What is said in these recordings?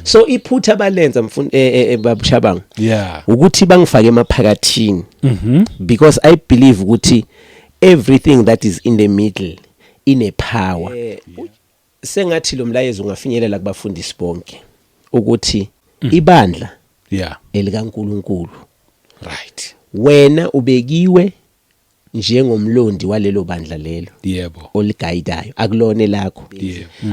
So iphutha balenza mfund babushabanga ukuthi bangifake emaphakathini, because I believe ukuthi everything that is in the middle ine power. Sengathi lo mlayezo ungafinyelela kubafundisi bonke ukuthi ibandla elikaNkuluNkulu. Wena ubekiwe njengomlondi walelo bandla lelo oligayidayo, akulona lakho.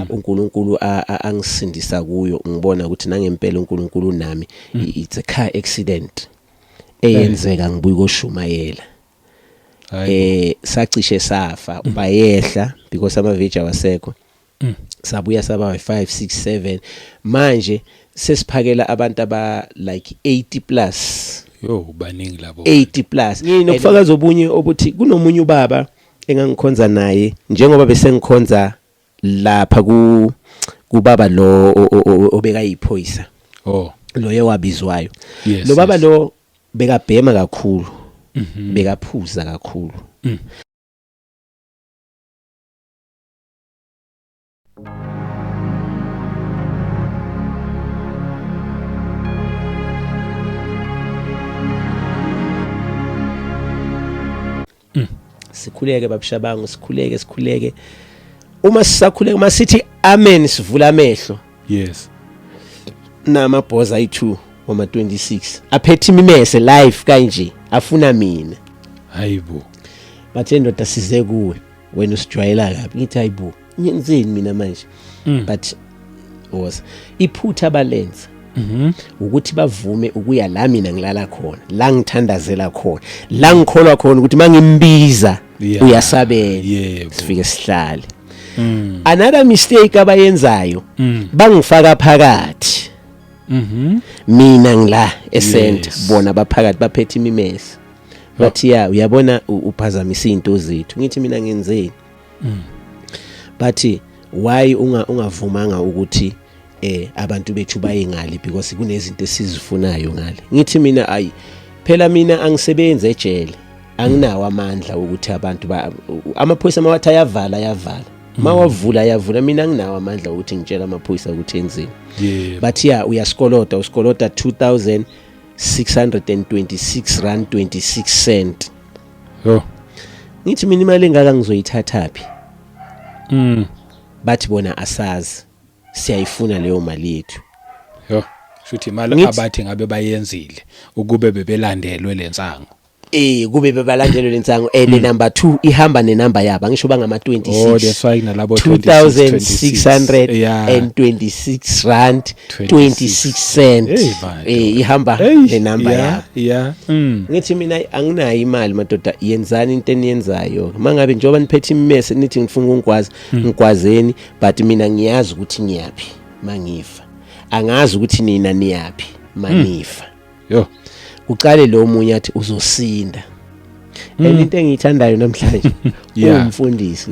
UNkulunkulu angisindisa kuyo, ngibona ukuthi nangempela uNkulunkulu unami. It's a car accident eyenzeka ngibuye koshumayela. Sacishe safa, bayehla because ama-veg awasekho. Sabuya saba 5 6 7, manje sesiphakela abantu aba like 80 plus. Yo, baningi labo. 80 plus. Nginobufakazi obunye obuthi kunomunye ubaba engangikhonza naye, njengoba bese ngikhonza lapha ku kubaba lo obekayiphoyisa. Lo wabizwayo. Lo baba lo bekabhema kakhulu. Bekaphuza kakhulu. Sikhuleke babushabangu, sikhuleke, sikhuleke. Uma sisakhuleka, masithi amen, sivula amehlo. Namabhoza ayi2 wama 26 aphethe imimese live kanje, afuna mina. Hayibo. Bathe, "Ndoda, size kuwe, wena usijwayela kabi." Ngithi, "Hayibo, ngiyenzeni mina manje?" But was iphutha balenza ukuthi bavume ukuya la mina ngilala khona, la ngithandazela khona, la ngikholwa khona ukuthi mangimbiza uyasabela. Sifike sihlale. Another mistake abayenzayo, bangifaka phakathi. Mina ngila e-center, bona baphakathi baphethe imimese. Bathi, "Ya, uyabona, uphazamisa izinto zethu." Ngithi, "Mina ngenzeni?" Bathi, "Why ungavumanga ukuthi abantu bethu baye ngale, because kunezinto esizifunayo ngale?" Ngithi mina, "Ayi phela, mina angisebenzi ejele, anginawo amandla ukuthi abantu ba amaphoyisa mawathi ayavala, ayavala, mawavula, ayavula. Mina anginawo amandla ukuthi ngitshela amaphoyisa ukuthi enzeni." Bathi, "Ya, uyasikoloda, usikoloda 2626 rand 26 cent." Yo. Ngithi mina, "Imali engaka ngizoyithatha phi?" Bathi bona, "Asazi, siyayifuna leyo mali yethu." Yo. Shuthi imali abathi ngabe bayenzile ukube bebelandelwe lensango. Kube bebalandelwe lensango, and number 2 ihamba nenamba yabo, angisho bangama 26. Oh, that's why kunalabo 26. 2626 rand 26 cent. Hey, man. Ihamba Hey, nenamba yabo. Ngithi mina, "Anginayo imali madoda, yenzani into eniyenzayo. Mangabe njengoba niphethe imimese nithi ngifuna ukungwaza, ngigwazeni, but mina ngiyazi ukuthi ngiyaphi mangifa, angazi ukuthi nina niyaphi manifa." Yo. Kuqale lo munye athi, "Uzosinda." And into engiyithandayo namhlanje, umfundisi,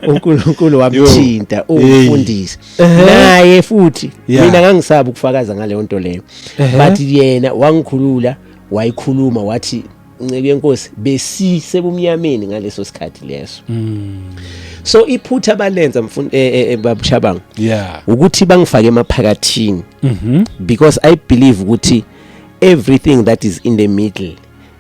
uNkulunkulu wamthinta umfundisi naye futhi. Mina ngangisaba ukufakaza ngaleyo nto leyo, but yena wangikhulula, wayikhuluma, wathi, "Nceke yenkosi, besisebumnyameni ngaleso sikhathi leso." So iphutha balenza mfund babushabanga ukuthi bangifake emaphakathini, because I believe ukuthi everything that is in the middle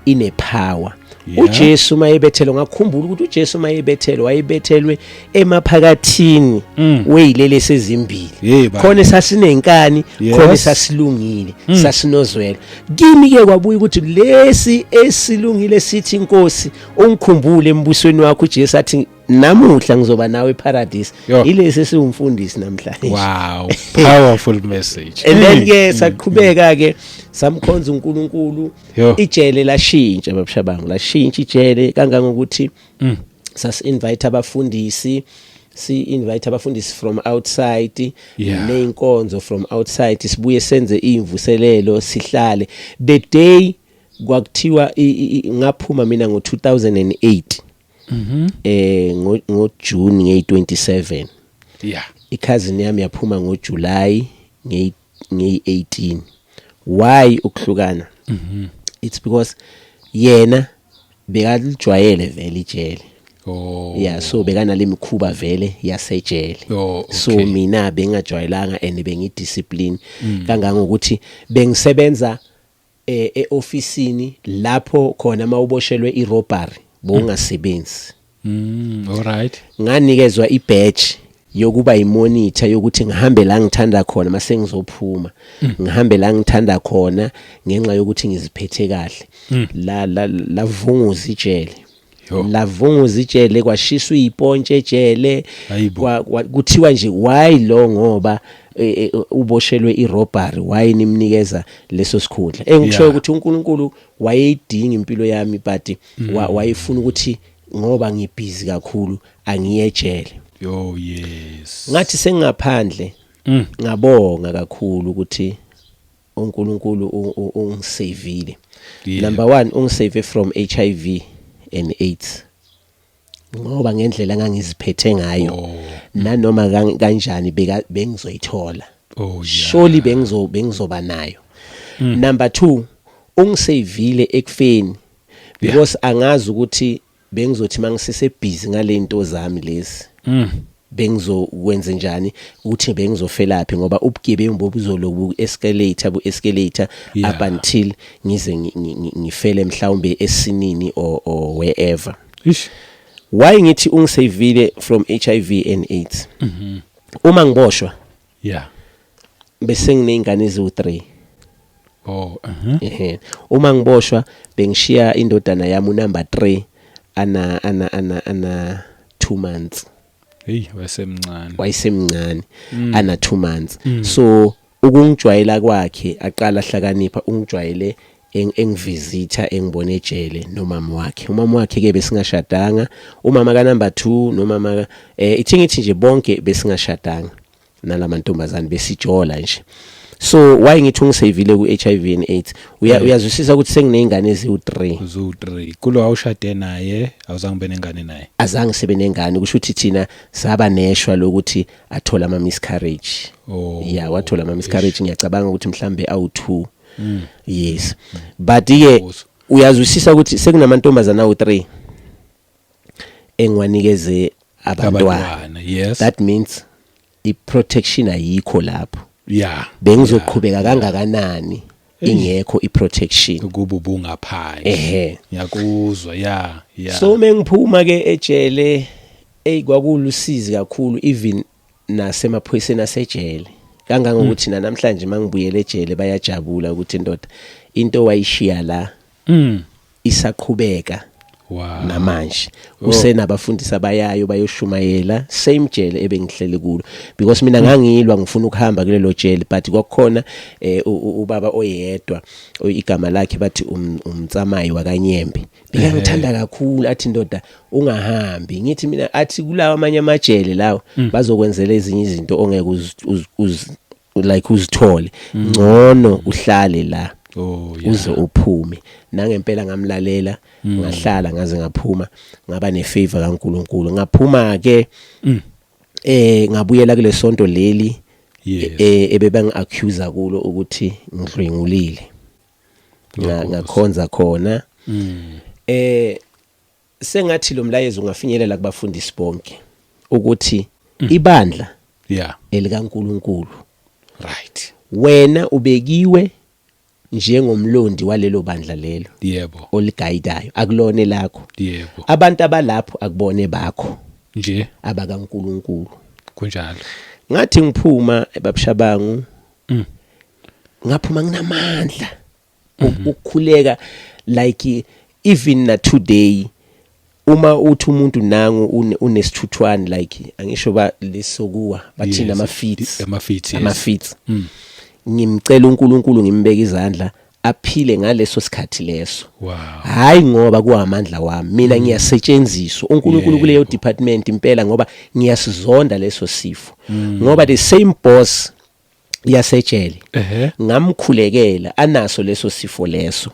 ine power. uJesu mayebethelwe, ngakhumbula ukuthi uJesu mayebethelwe, wayebethelwe emaphakathini weyilele sezimbili. Hey, baba. Khona sasinenkani, khona sasilungile, sasinozwelo. Kimi ke kwabuya ukuthi lesi esilungile sithi, "Inkosi, ungikhumbule embusweni wakho." uJesu athi, "Namuhla ngizoba nawe eparadise." Yo. Ilesi esiwumfundisi namhlanje. Wow, powerful message. And then ke saqhubeka ke, samkhonza uNkulunkulu. Yo. Ijele lashintsha babushabangu, lashintsha ijele kangangokuthi sas invite abafundisi, si invite abafundisi from outside neinkonzo from outside, sibuye senze imvuselelo, sihlale. The day kwakuthiwa ngaphuma mina ngo 2008, ngo June nge27. I-cousin yami yaphuma ngoJuly nge18. Why ukuhlukana? It's because yena bekalijwayele vele ijele. Oh. Yeah, so bekanale mikhuba vele yasejele. Oh, okay. So mina bengingajwayelanga and bengidiscipline kangangokuthi bengisebenza eofisini lapho khona mawuboshelwe irobbery bowungasebenzi. All right. Nganikezwa ibadge yokuba imonitor yokuthi ngihambe la ngithanda khona mase ngizophuma, ngihambe la ngithanda khona ngenxa yokuthi ngiziphethe kahle. La lavunguza ijele. Yo. Lavunguza ijele, kwashiswa izipontshi ejele. Hayibo. Kuthiwa nje why lo, ngoba uboshelwe irobbery, why nimnikeza leso sikhundla? Engisho ukuthi uNkulunkulu wayeyidinga impilo yami, but wayefuna ukuthi ngoba ngibhizi kakhulu angiyejele. Yo, yes. Ngathi sengaphandle ngabonga kakhulu ukuthi uNkulunkulu ungisavile. Number 1, ungisave from HIV and AIDS, ngoba ngendlela engangiziphethe ngayo nanoma kanjani bengizoyithola. Surely bengizoba nayo. Number 2, ungisavile ekufeni, because angazi ukuthi bengizothi mangisese busy ngalento zami lezi bengizokwenza njani, ukuthi bengizofelaphi, ngoba ubugebengu bobuzolobu escalate bu escalate up until ngize ngifele mhlawumbe esinini or wherever. Ish. Why ngithi ungisavile from HIV and AIDS? Uma ngiboshwa bese nginezingane eziwu3. Oh, uh-huh. Ehhe. Uma ngiboshwa bengishiya indodana yami unumber 3 ana 2 months. Hey, wayesemncane. Wayesemncane ana 2 months. So ukungijwayela kwakhe aqala hlakanipha, ungijwayele engivisita engibone ejele nomama wakhe. Umama wakhe ke besingashadanga, umama ka number 2 nomama ithi ngithi nje bonke besingashadanga nalamantombazane, besijola nje. So why ngithi ungisavile ku HIV and AIDS? Uyazwisisa ukuthi senginezingane eziwu3. Zu3. Kulo awushade naye, awuzange ube nengane naye. Azange sibe nengane, kusho ukuthi thina saba neshwa lokuthi athola ama miscarriage. Oh. Yeah, wathola ama miscarriage, ngiyacabanga ukuthi mhlambe awu2. Yes. But ke uyazwisisa ukuthi sekunamantombazana awu3 engiwanikeze abantwana. Abantwana, yes. That means i-protection ayikho lapho. Bengizoqhubeka kangakanani ingekho i-protection? Ukuba ubungaphandle. Ehhe. Ngiyakuzwa, yeah. So mengiphuma ke ejele, ey, kwakulusizi kakhulu even nasemaphoyiseni asejele, kangangokuthi namhlanje mangibuyele ejele bayajabula ukuthi indoda into wayishiya la isaqhubeka. Namanje kusenabafundisi abayayo bayoshumayela same jele ebengihleli kulo, because mina ngangilwa ngifuna ukuhamba kulelo jele, but kwakukhona ubaba oyedwa, igama lakhe bathi umtsamayi wakanyembe, bekangithanda kakhulu, athi ndoda ungahambi. Ngithi mina, athi kulawa amanye amajele lawo bazokwenzela ezinye izinto ongeke like uzithole, ngcono uhlale la uze uphume. Nangempela ngamlalela, ngahlala ngaze ngaphuma, ngaba nefavor kaNkuluNkulu. Ngaphuma ke ngabuyela kule sonto leli ebebangi-accuse kulo ukuthi ngidlwengulile. Ngakhonza khona. Sengathi lo mlayezo ungafinyelela kubafundisi bonke ukuthi ibandla elikaNkuluNkulu. Wena ubekiwe njengomlondi walelo bandla lelo oliguidayo, akulona lakho. Abantu abalapho akubone bakho Nje abakaNkuluNkulu. Kunjalo. Ngathi ngiphuma ebabushabangu, ngaphuma nginamandla ukukhuleka, like even na today uma uthi umuntu nangu unesithuthwane, like angisho ba lesokuwa bathina ama fits. Ama fits, yes. Ama fits, ngimcela uNkulunkulu, ngimbeka izandla, aphile ngaleso sikhathi leso. Hayi, ngoba kuwamandla wami mina, ngiyasetshenziswa uNkulunkulu kuleyo department impela, ngoba ngiyasizonda leso sifo, ngoba the same boss yasejele ngamkhulekela anaso leso sifo leso,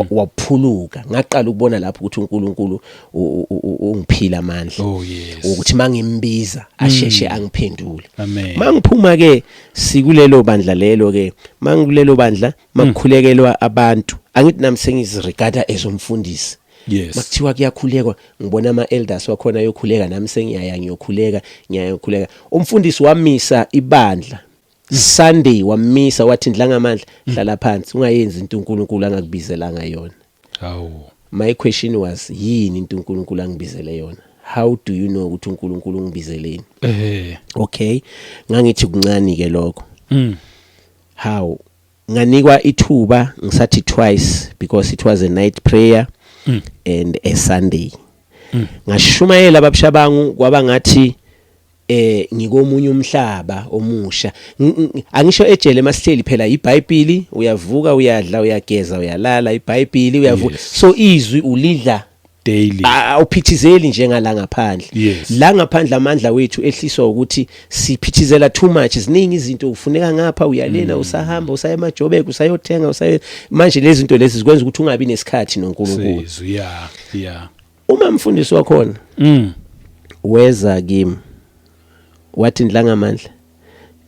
waphuluka. Ngaqala ukubona lapho ukuthi uNkulunkulu ungiphila amandla Oh yes. ukuthi mangimbiza asheshe angiphendule. Amen. Mangiphuma ke sikulelo bandla lelo ke, mangikulelo bandla makukhulekelwa abantu, angithi nami sengiziregarda as umfundisi. Makuthiwa kuyakhulekwa, ngibona ama elders wakhona ayokhuleka, nami sengiyaya ngiyokhuleka, ngiyayokhuleka. Umfundisi wamisa ibandla Sunday, wamisa wathi, "Ndlangamandla, hlala phansi, ungayenzi into uNkulunkulu angakubizelanga yona." Hawu. My question was, yini into uNkulunkulu angibizele yona? How do you know ukuthi uNkulunkulu ungibizeleni? Okay, ngangithi kuncane ke lokho. How nganikwa ithuba, ngisathi twice, because it was a night prayer and a Sunday, ngashumayela, bab' Shabangu, kwaba ngathi ngikomunye umhlaba omusha. Angisho ejele masihleli phela, iBhayibheli, uyavuka, uyadla, uyageza, uyalala, iBhayibheli, uyavuka. So izwi ulidla daily. Awuphithizeli njengala ngaphandle. La ngaphandle amandla wethu ehliswa ukuthi siphithizela too much, ziningi izinto ufuneka ngapha, uyalena, usahamba, usaya emaJobek, usayothenga, usaye, manje lezi zinto lezi zikwenza ukuthi ungabi nesikhathi noNkulunkulu. Sizwe, yeah. Uma mfundisi wakhona weza kimi wathi, "Ndlangamandla,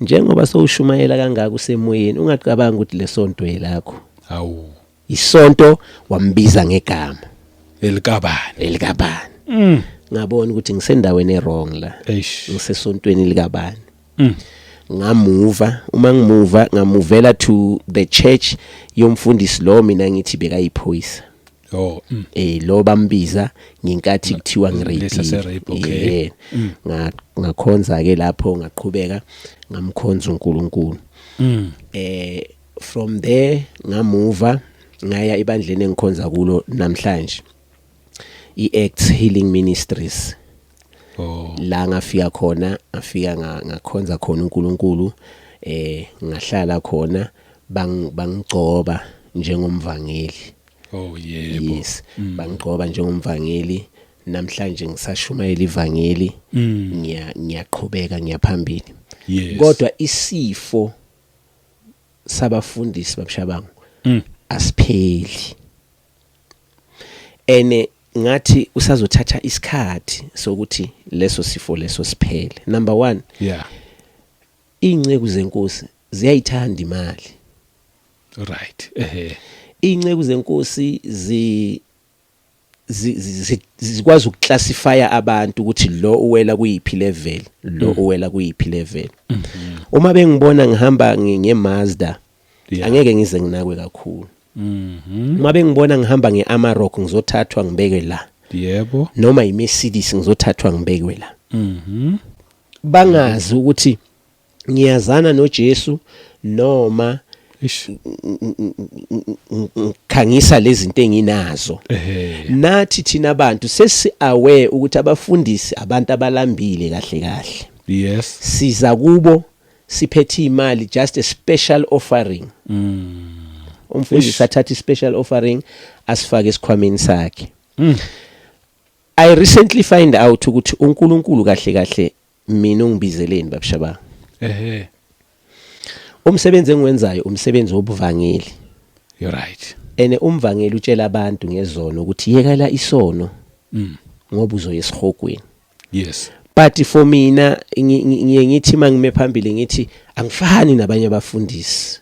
njengoba sowushumayela kangaka usemoyeni, ungacabanga ukuthi lesonto elakho." Hawu. Isonto wambiza ngegama. Elikabani? Elikabani. Ngabona ukuthi ngisendaweni e-wrong la. Eish. Ngisesontweni likabani. Ngamuva, uma ngimuva, ngamuvela to the church yomfundisi lo mina ngithi bekayiphoyisa. Oh. Lo bambiza ngenkathi kuthiwa Lesa se-rape, okay. Yeah. Ngakhonza ke lapho, ngaqhubeka ngamkhonza uNkulunkulu. From there ngamuva ngaya ebandleni engikhonza kulo namhlanje, iActs Healing Ministries. La ngafika khona, ngafika ngakhonza khona uNkulunkulu, ngahlala khona, bangigcoba njengomvangeli. Oh yebo. Yes, bangigcoba njengomvangeli. Namhlanje ngisashumayela ivangeli, ngiyaqhubeka ngiyaphambili. Kodwa isifo sabafundisi, bab' Shabangu, asipheli, ene ngathi usazothatha isikhathi sokuthi leso sifo leso siphele. Number 1, inceku zenkosi ziyayithanda imali. Right. Ehe. Inceku zenkosi zikwazi ukuclassifya abantu ukuthi lo uwela kuyiphi level, lo uwela kuyiphi level. Uma bengibona ngihamba ngeMazda, angeke ngize nginakwe kakhulu. Uma bengibona ngihamba ngeAmarok, ngizothathwa ngibekwe la. Noma iMercedes, ngizothathwa ngibekwe la. Bangazi ukuthi ngiyazana noJesu noma ngikhangisa lezi zinto enginazo. Nathi thina abantu sesi aware ukuthi abafundisi abantu abalambile kahle kahle. Siza kubo siphethe imali, just a special offering. Umfundisi athatha i-special offering asifake esikhwameni sakhe. I recently find out ukuthi uNkulunkulu kahle kahle mina ungibizeleni, bab' Shabangu. Umsebenzi engiwenzayo umsebenzi wobuvangeli. You're right. Ene umvangeli utshela abantu ngezono ukuthi yekela isono ngoba uzoya esihogweni. But for mina ngiye ngithi mangime phambili ngithi angifani nabanye abafundisi.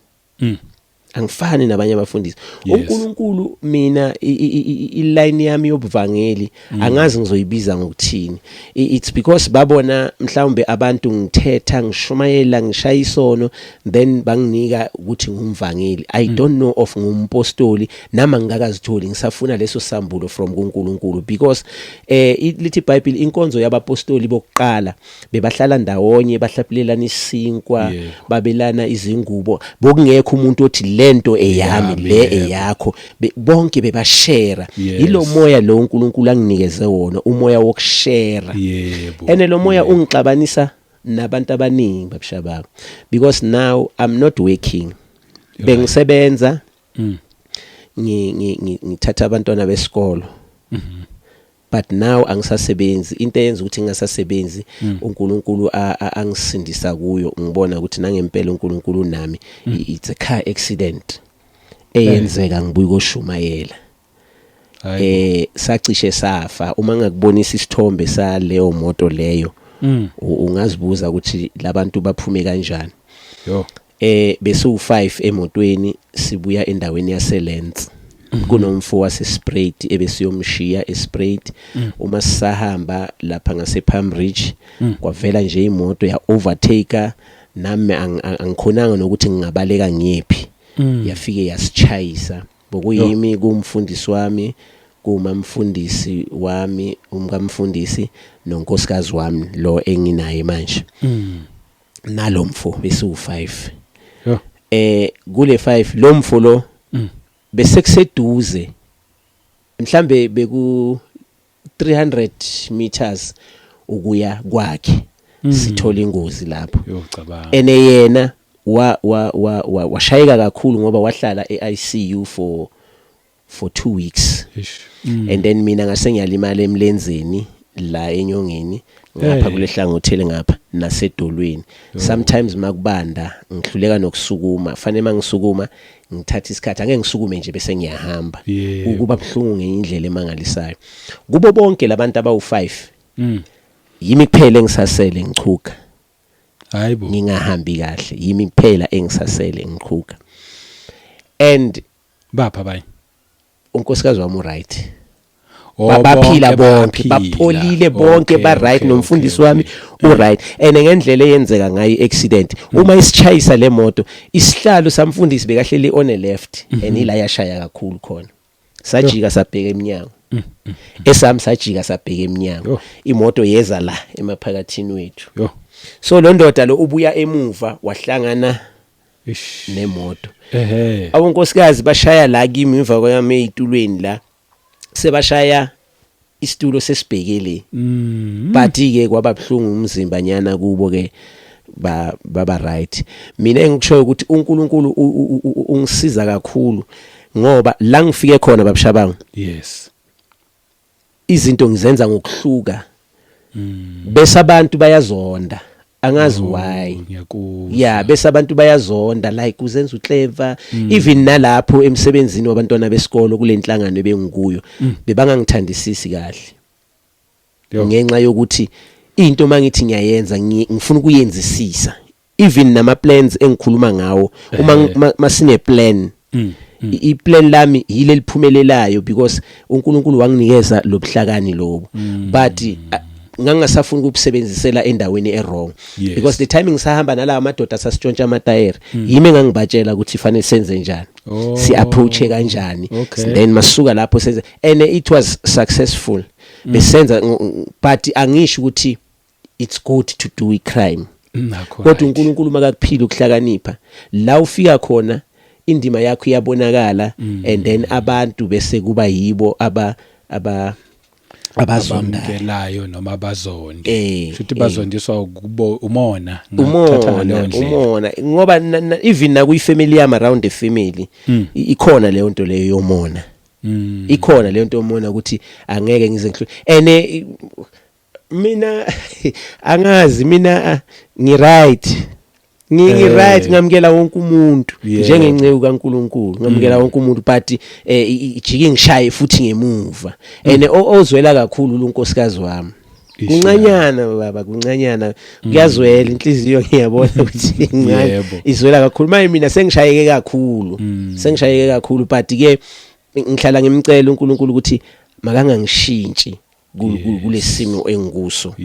Angifani nabanye abafundisi. UNkulunkulu mina i-line yami yobuvangeli angazi ngizoyibiza ngokuthini. It's because babona mhlawumbe abantu ngithetha, ngishumayela, ngishaya isono, then banginika ukuthi ngumvangeli. I don't know of ngumpostoli nama ngikakazitholi, ngisafuna leso sambulo from kuNkulunkulu, because lithi iBhayibheli inkonzo yabapostoli bokuqala bebahlala ndawonye, bahlapulelana isinkwa, babelana izingubo, bokungekho umuntu othi lento eyami, Eyami, le eyakho. Bonke bebashare. Yilo moya lo uNkulunkulu anginikeze wona, umoya wokushare. Ene lo moya ungixabanisa nabantu abaningi, bab' Shabangu, because now I'm not working. Bengisebenza, ngithatha abantwana besikolo, but now angisasebenzi. Into eyenza ukuthi ngingasasebenzi, uNkulunkulu angisindisa kuyo, ngibona ukuthi nangempela uNkulunkulu unami. It's a car accident eyenzeka ngibuye koshumayela. Hayibo. Sacishe safa. Uma ngakubonisa isithombe saleyo moto leyo, ungazibuza ukuthi labantu baphume kanjani. Yo. Bese u5 emotweni, sibuya endaweni yaseLens. Kunomfo waseSpruit ebesiyomshiya eSpruit. Uma sisahamba lapha ngase Palm Ridge, kwavela nje imoto ya overtaker nami angikhonanga nokuthi ngingabaleka ngiyephi. Yafike yasichayisa. Bokuyimi, kumfundisi wami, kumamfundisi wami, umkamfundisi nonkosikazi wami lo enginaye manje, nalomfo besiwu5. Kule 5 lo mfo lo bese kuseduze, mhlambe beku 300 meters ukuya kwakhe, sithola ingozi lapho. Yo, cabanga. Ene yena wa wa wa washayeka kakhulu ngoba wahlala eICU for 2 weeks. And then mina ngase ngiyalimala emlenzeni la, enyongeni ngapha, kule hlangothi ngapha nasedolweni. Sometimes makubanda ngihluleka nokusukuma, fanele mangisukuma ngithatha isikhathi, angeke ngisukume nje bese ngiyahamba. Ukuba buhlungu ngenye indlela emangalisayo. Kubo bonke labantu abawu5, yimi kuphela engisasele ngichuga. Hayibo. Ngingahambi kahle, yimi kuphela engisasele ngichuga and Bapha abanye? Unkosikazi wami uright. Oh, Baphila bonke, bayaphila. Bapholile bonke, ba right. Nomfundisi wami uright. And ngendlela eyenzeka ngayo i-accident, uma isichayisa le moto, isihlalo samfundisi bekahleli on the left and ila yashaya kakhulu khona, sajika sabheka eminyango. Esami sajika sabheka eminyango. Imoto yeza la emaphakathini wethu. So lo ndoda lo ubuya emuva, wahlangana nemoto. Abonkosikazi bashaya la kimi emva kwami ezitulweni la, sebashaya isitulo sesibhekele. But ke kwaba buhlungu umzimba nyana kubo ke, ba baba right. Mina engikushoyo ukuthi uNkulunkulu ungisiza kakhulu ngoba la ngifike khona, babushabangu, izinto ngizenza ngokuhluka, bese abantu bayazonda, angazi why. Ngiyakuzwa. Yeah, bese abantu bayazonda, like uzenza uclever. Even nalapho emsebenzini wabantwana besikolo kule nhlangano ebengikuyo, bebangangithandisisi kahle ngenxa yokuthi into mangithi ngiyayenza, ngifuna ukuyenzisisa. Even nama plans engikhuluma ngawo, uma masine plan, i-plan lami yile liphumelelayo because uNkulunkulu wanginikeza lobuhlakani lobo, but ngangasafuni ukubusebenzisela endaweni e-wrong. Because the time ngisahamba nalawa madoda sasitshontsha amatayere, yimi engangibatshela ukuthi fanele senze njani, si approach kanjani. Then masuka lapho senze and it was successful, besenza but angisho ukuthi it's good to do a crime. Nakho. Kodwa uNkulunkulu makakuphila ukuhlakanipha, la ufika khona indima yakho iyabonakala, and then abantu bese kuba yibo aba abazondayo. Abamukelayo noma abazonde. Futhi bazondiswa ukubo umona, ngathatha ngaleyo Umona. ndlela. Umona, ngoba even nakuyi-family yami, around the family, ikhona leyo nto leyo yomona. Ikhona leyo nto yomona ukuthi angeke ngize ngihlule ene mina angazi, mina ngi-right, ngi-right, ngamukela wonke umuntu njengenceku kaNkuluNkulu, ngamukela wonke umuntu, but ijike ngishaye futhi ngemuva and ozwela kakhulu lunkosikazi wami. Kuncanyana baba, kuncanyana, kuyazwela inhliziyo, ngiyabona ukuthi incane, izwela kakhulu. Manje mina sengishayeke kakhulu, sengishayeke kakhulu, but ke ngihlala ngimcela uNkulunkulu ukuthi makangangishintshi kulesimo engikuso.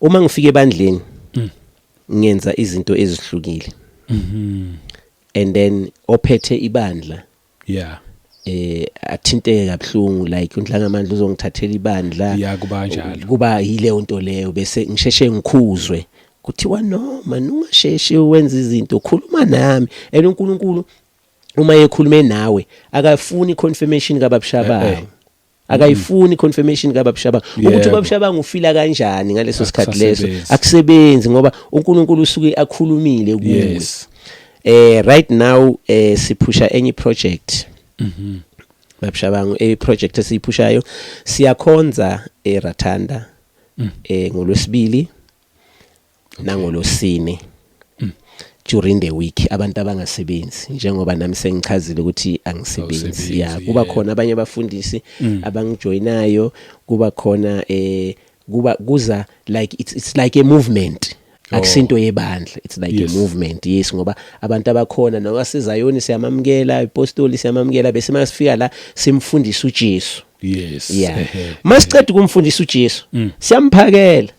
Uma ngifika ebandleni, ngenza izinto ezihlukile, and then ophethe ibandla athinteke kabuhlungu, like uNhlangamandla uzongithathela ibandla. Yeah, kuba kanjalo. Kuba yileyo nto leyo, bese ngisheshe ngikhuzwe, kuthiwa no man, ungasheshe wenza izinto, khuluma nami. And uNkulunkulu uma ekhulume nawe akafuni confirmation kababushabangu. Akayifuni confirmation kababushabangu ukuthi ubabushabangu ufila kanjani ngaleso sikhathi leso. Akusasebenzi. Akusebenzi ngoba uNkulunkulu usuke akhulumile kuwe. Right now siphusha enye project, babushabangu. E project esiyiphushayo, siyakhonza eRathanda ngolwesibili nangolosine during the week, abantu abangasebenzi, njengoba nami sengichazile ukuthi angisebenzi. Awusebenzi. Ya, kuba khona abanye abafundisi abangijoyinayo, kuba khona kuba kuza like it's like a movement. Akusinto yebandla, it's like a movement, yes, ngoba abantu abakhona nowasezayoni siyamamukela, ipostoli siyamamukela, bese masifika la simfundisa uJesu. Yeah, masiceda ukumfundisa uJesu, siyamphakela,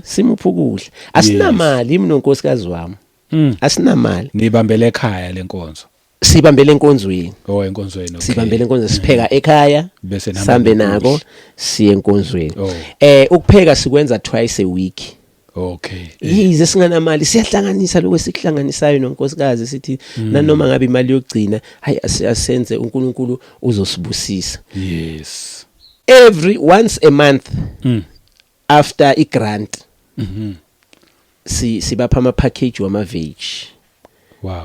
simupha ukudla. Asinamali, yimi nonkosikazi wami, asinamali. Nibambele ekhaya lenkonzo? Sibambele enkonzweni. Oh, enkonzweni, okay. Sibambele enkonzweni, sipheka ekhaya, Bese nihamba sambe nokudla. Nako siye enkonzweni. Oh. Ukupheka sikwenza twice a week. Yize singanamali, siyahlanganisa lokho esikuhlanganisayo nonkosikazi, sithi nanoma ngabe imali yokugcina, hayi, asenze, uNkulunkulu uzosibusisa. Every once a month, after i grant, si sibapha ama package wama veg.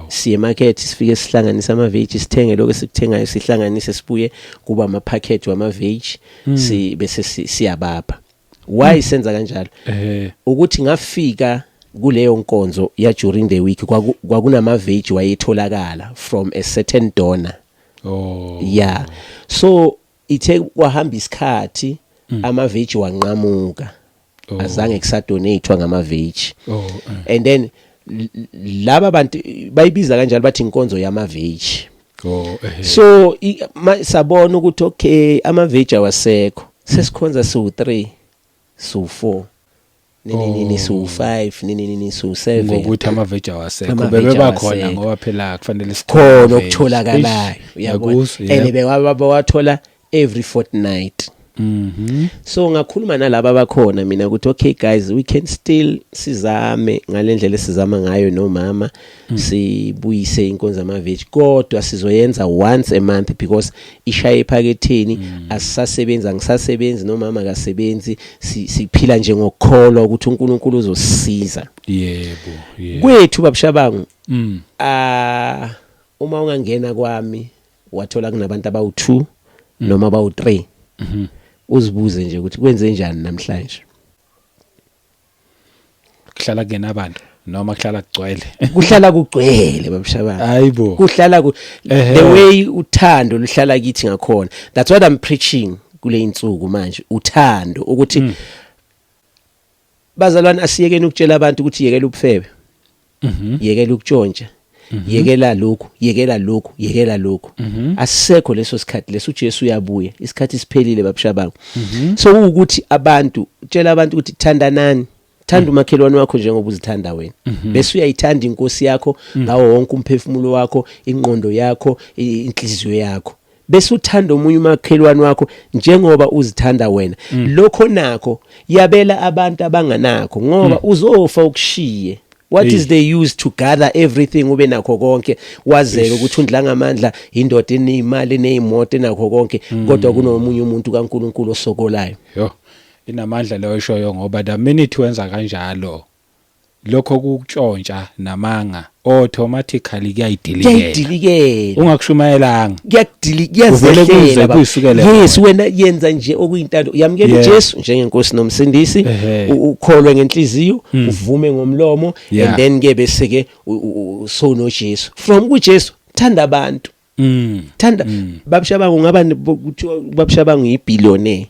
Siye market, sifike sihlanganise ama veg, sithenge lokho esikuthengayo, sihlanganise, sibuye kuba ama package wama veg, si bese siyabapha. Why senza kanjalo? Ukuthi ngafika kuleyo nkonzo ya during the week, kwakunama veg wayetholakala from a certain donor. Yeah, so ithe kwahamba isikhathi, ama veg wanqamuka. Azange kusadonatwa ngama veg. And then laba bantu bayibiza kanjalo, bathi inkonzo yama veg. So sabona ukuthi okay, ama veg awasekho, sesikhonza su 3, su 4, nini nini, su 5, nini nini, su 7. Ngokuthi ama-veg awasekho. Ama-veg Bebeba khona awasekho. ngoba phela kufanele Khona sithole okutholakalayo, uyabona. Ngiyakuzwa, And bewathola every fortnight. So ngakhuluma nalaba abakhona mina ukuthi okay guys, we can still sizame ngalendlela esizama ngayo nomama, sibuyise inkonzo ama-veg, kodwa sizoyenza once a month because ishaye ephaketheni, asisasebenzi, angisasebenzi, nomama akasebenzi, siphila nje ngokukholwa ukuthi uNkulunkulu uzosisiza. yebo yebo Kwethu, babushabangu, ah, uma ungangena kwami wathola kunabantu abawu2 noma abawu3, uzibuze nje ukuthi kwenze njani namhlanje. Kuhlala kungenabantu noma kuhlala kugcwele? Kuhlala kugcwele, babushabangu. Hayibo. Kuhlala ku the way uthando luhlala kithi ngakhona, that's what I'm preaching kule insuku manje, uthando, ukuthi bazalwane, asiyekeni ukutshela abantu ukuthi yekela ubufebe, yekela ukutshontsha, yekela lokhu, yekela lokhu, yekela lokhu. Asisekho leso sikhathi leso, uJesu uyabuya, isikhathi siphelile, babushabangu. So ukuthi abantu, tshela abantu ukuthi thandanani, thanda umakhelwane wakho njengoba uzithanda wena, bese uyayithanda inkosi yakho ngawo wonke umphefumulo wakho, ingqondo yakho, inhliziyo yakho, bese uthanda omunye umakhelwane wakho njengoba uzithanda wena. Lokho nakho yabela abantu abanganakho, ngoba uzofa ukushiye. What is the use to gather everything, ube nakho konke, wazeke ukuthi uNdlangamandla indoda eneyimali, eneyimoto, enakho konke, kodwa kunomunye umuntu kaNkuluNkulu osokolayo? Yo, inamandla leyo ishoyo, ngoba the minute wenza kanjalo, lokho kukutshontsha namanga automatically kuyayidilikela. Kuyayidilikela. Ungakushumayelanga. Kuyadili. Kuvele kuze Kuyazehlela, baba. kuyisukele Yes, wena yenza nje okuyintando, yamukela uJesu njengenkosi nomsindisi, ukholwe ngenhliziyo, uvume ngomlomo, and then ke bese ke so noJesu, from kuJesu thanda abantu. Thanda, babushabangu, ungaba kuthiwa babushabangu yibillionaire,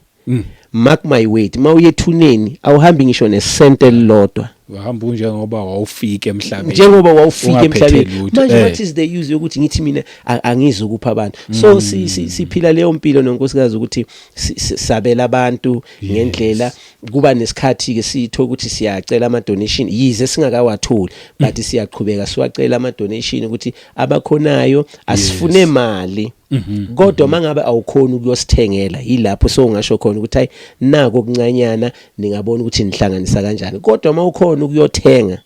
mark my word, mawuye ethuneni awuhambi ngisho nesente elilodwa. Uhamba unjengoba wawufika emhlabeni. Njengoba wawufika Ungaphethe emhlabeni. lutho. Manje what is the use yokuthi ngithi mina angizukupha abantu? So siphila leyo mpilo nonkosikazi ukuthi sabela abantu ngendlela. Kuba nesikhathi ke sitho ukuthi siyacela ama donation, yize singakawatholi, but siyaqhubeka siwacela ama donation ukuthi abakhonayo, asifune mali, kodwa mangabe awukhoni ukuyosithengela, yilapho sowungasho khona ukuthi hayi, nako okuncanyana, ningabona ukuthi nihlanganisa kanjani. Kodwa mawukhona ukuyothenga,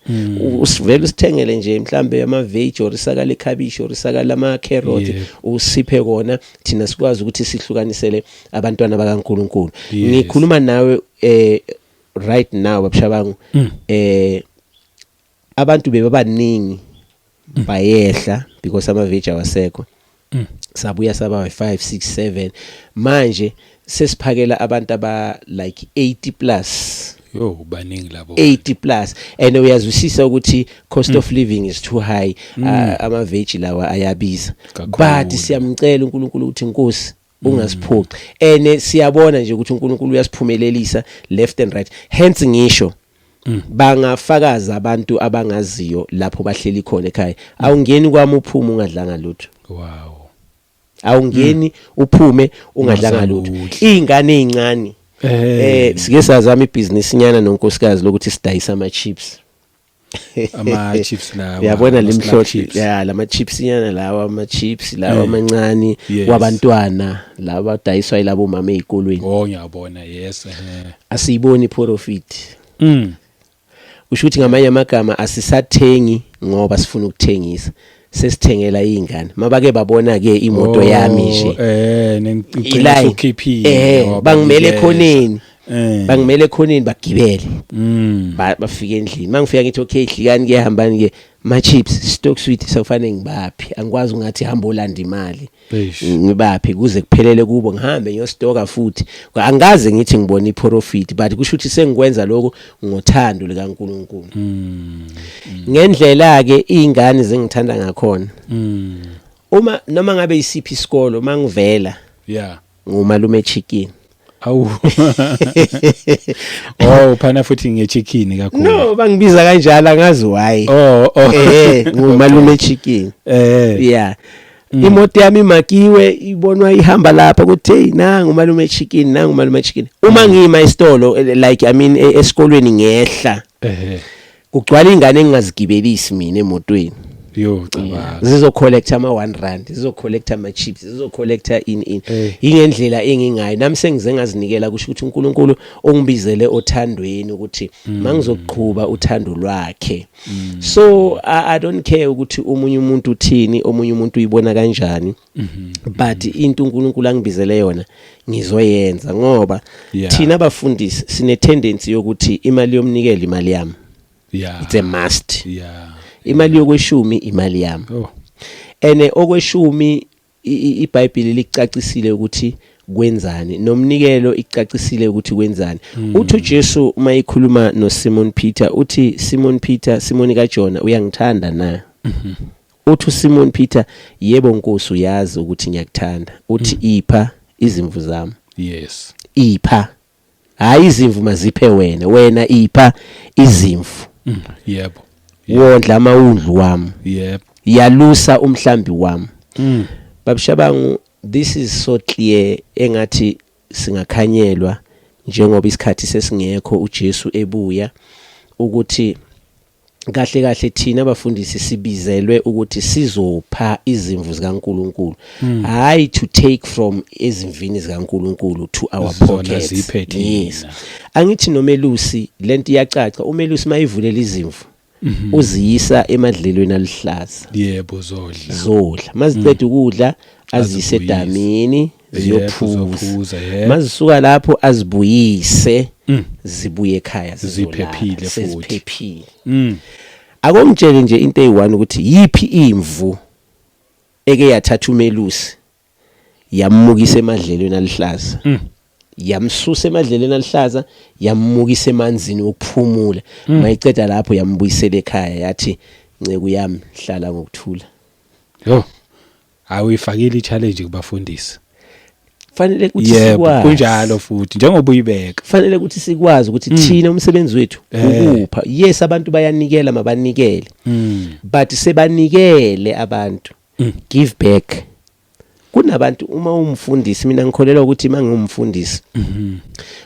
usivele usithengele nje mhlambe ama veg or isaka lekhabishi or isaka lama carrot, usiphe kona, thina sikwazi ukuthi sihlukanisele abantwana bakaNkuluNkulu. Ngikhuluma nawe right now, babushabangu, abantu bebabaningi, bayehla because ama veg awasekho. Sabuya saba 5 6 7, manje sesiphakela abantu aba like 80 plus. Yo, baningi labo. 80 plus, and uyazwisisa ukuthi cost of living is too high, ama veg lawa ayabiza. Kakhulu. But siyamcela uNkulunkulu ukuthi inkosi ungasiphuci, and siyabona nje ukuthi uNkulunkulu uyasiphumelelisa left and right. Hence ngisho Bangafakaza abantu abangaziyo lapho bahleli khona ekhaya. Awungeni kwami uphume ungadlanga lutho. Wow. Awungeni uphume ungadlanga lutho. Izingane ezincane sike sazama ibhizinisi nyana nonkosikazi lokuthi sidayisa ama chips. Ama chips lawa. Uyabona limhlophe ya lama chips nyana lawa, ama chips lawa amancane wabantwana laba adayiswa yilabo mama ezikolweni. Oh, ngiyabona, yes. Asiyiboni profit. Usho ukuthi ngamanye amagama asisathengi ngoba sifuna ukuthengisa, sesithengela izingane. Mabake babona ke imoto yami nje, nengicela ukhiphile, bangimele ekhoneni, bangimele ekhoneni bagibele, bafika endlini. Mangifika ngithi okay, hlikani ke, hambani ke, ma chips, stock sweet, sekufanele ngibaphi. Angikwazi ungathi hamba olanda imali, ngibaphi kuze kuphelele kubo, ngihambe ngiyostoka futhi. Angaze ngithi ngibona iprofit, but kusho ukuthi sengikwenza lokho ngothando likaNkuluNkulu. Ngendlela ke izingane zingithanda ngakhona, uma noma ngabe isiphi isikolo mangivela, ngumalume chicken. Awu. Oh, phana futhi ngechicken kakhulu. No, bangibiza kanjalo, angazi why. Oh. Ngumalume chicken. Yeah. Imoto yami imakiwe, ibonwa ihamba lapha ukuthi hey, nangu umalume chicken, nangu umalume chicken. Uma ngima esitolo, like I mean esikolweni ngehla, kugcwala ingane engingazigibelisi mina emotweni. Yo, cabanga. Zizo collect ama 1 rand, zizo collect ama chips, zizo collecta in. Ingendlela engingayo nami sengize ngazinikela, kusho ukuthi uNkulunkulu ongibizele othandweni ukuthi mangizoqhuba uthando lwakhe. So I don't care ukuthi omunye umuntu uthini, omunye umuntu uyibona kanjani, but into uNkulunkulu angibizele yona ngizoyenza, ngoba thina abafundisi sine tendency yokuthi imali yomnikelo imali yami. It's a must. Imali yokweshumi imali yami. Ene okweshumi iBhayibheli licacisile ukuthi kwenzani, nomnikelo icacisile ukuthi kwenzani. Uthi uJesu uma ekhuluma noSimon Peter, uthi Simon Peter, Simoni kaJona, uyangithanda na? Uthi uSimon Peter, yebo Nkosi, uyazi ukuthi ngiyakuthanda. Uthi ipha izimvu zami. Ipha, hayi izimvu maziphe wena, wena ipha izimvu. Wondla amawundlu wami. Yalusa umhlambi wami. Babushabangu, this is so clear, engathi singakhanyelwa njengoba isikhathi sesingekho uJesu ebuya, ukuthi kahle kahle thina abafundisi sibizelwe ukuthi sizopha izimvu zikaNkuluNkulu, hayi to take from ezimvini zikaNkuluNkulu to our Zona pockets. ziphe thina. Yes, angithi nomelusi lento iyacaca, umelusi mayivulela izimvu uziyisa emadlelweni aluhlaza. Yebo, zodla. Zodla, maziceda ukudla aziyise Azibuyise. edamini, ziyophuza. Ziyophuza, yebo. Mazisuka lapho azibuyise, zibuye ekhaya zizolala, Ziphephile futhi. seziphephile. Akongitshele nje into eyi-one ukuthi yiphi imvu eke yathatha umelusi yamukisa emadlelweni aluhlaza, yamsusa emadlelweni aluhlaza, yamukisa emanzini wokuphumula, mayiceda lapho yambuyisela ekhaya, yathi nceku yami hlala ngokuthula? Yo. Awuyifakile i-challenge kubafundisi. Fanele ukuthi sikwazi. Kunjalo futhi njengoba uyibeka. Fanele ukuthi sikwazi ukuthi thina umsebenzi wethu ukupha. Yes, abantu bayanikela, mabanikele, but sebanikele abantu, give back. Kunabantu, uma umfundisi, mina ngikholelwa ukuthi mangumfundisi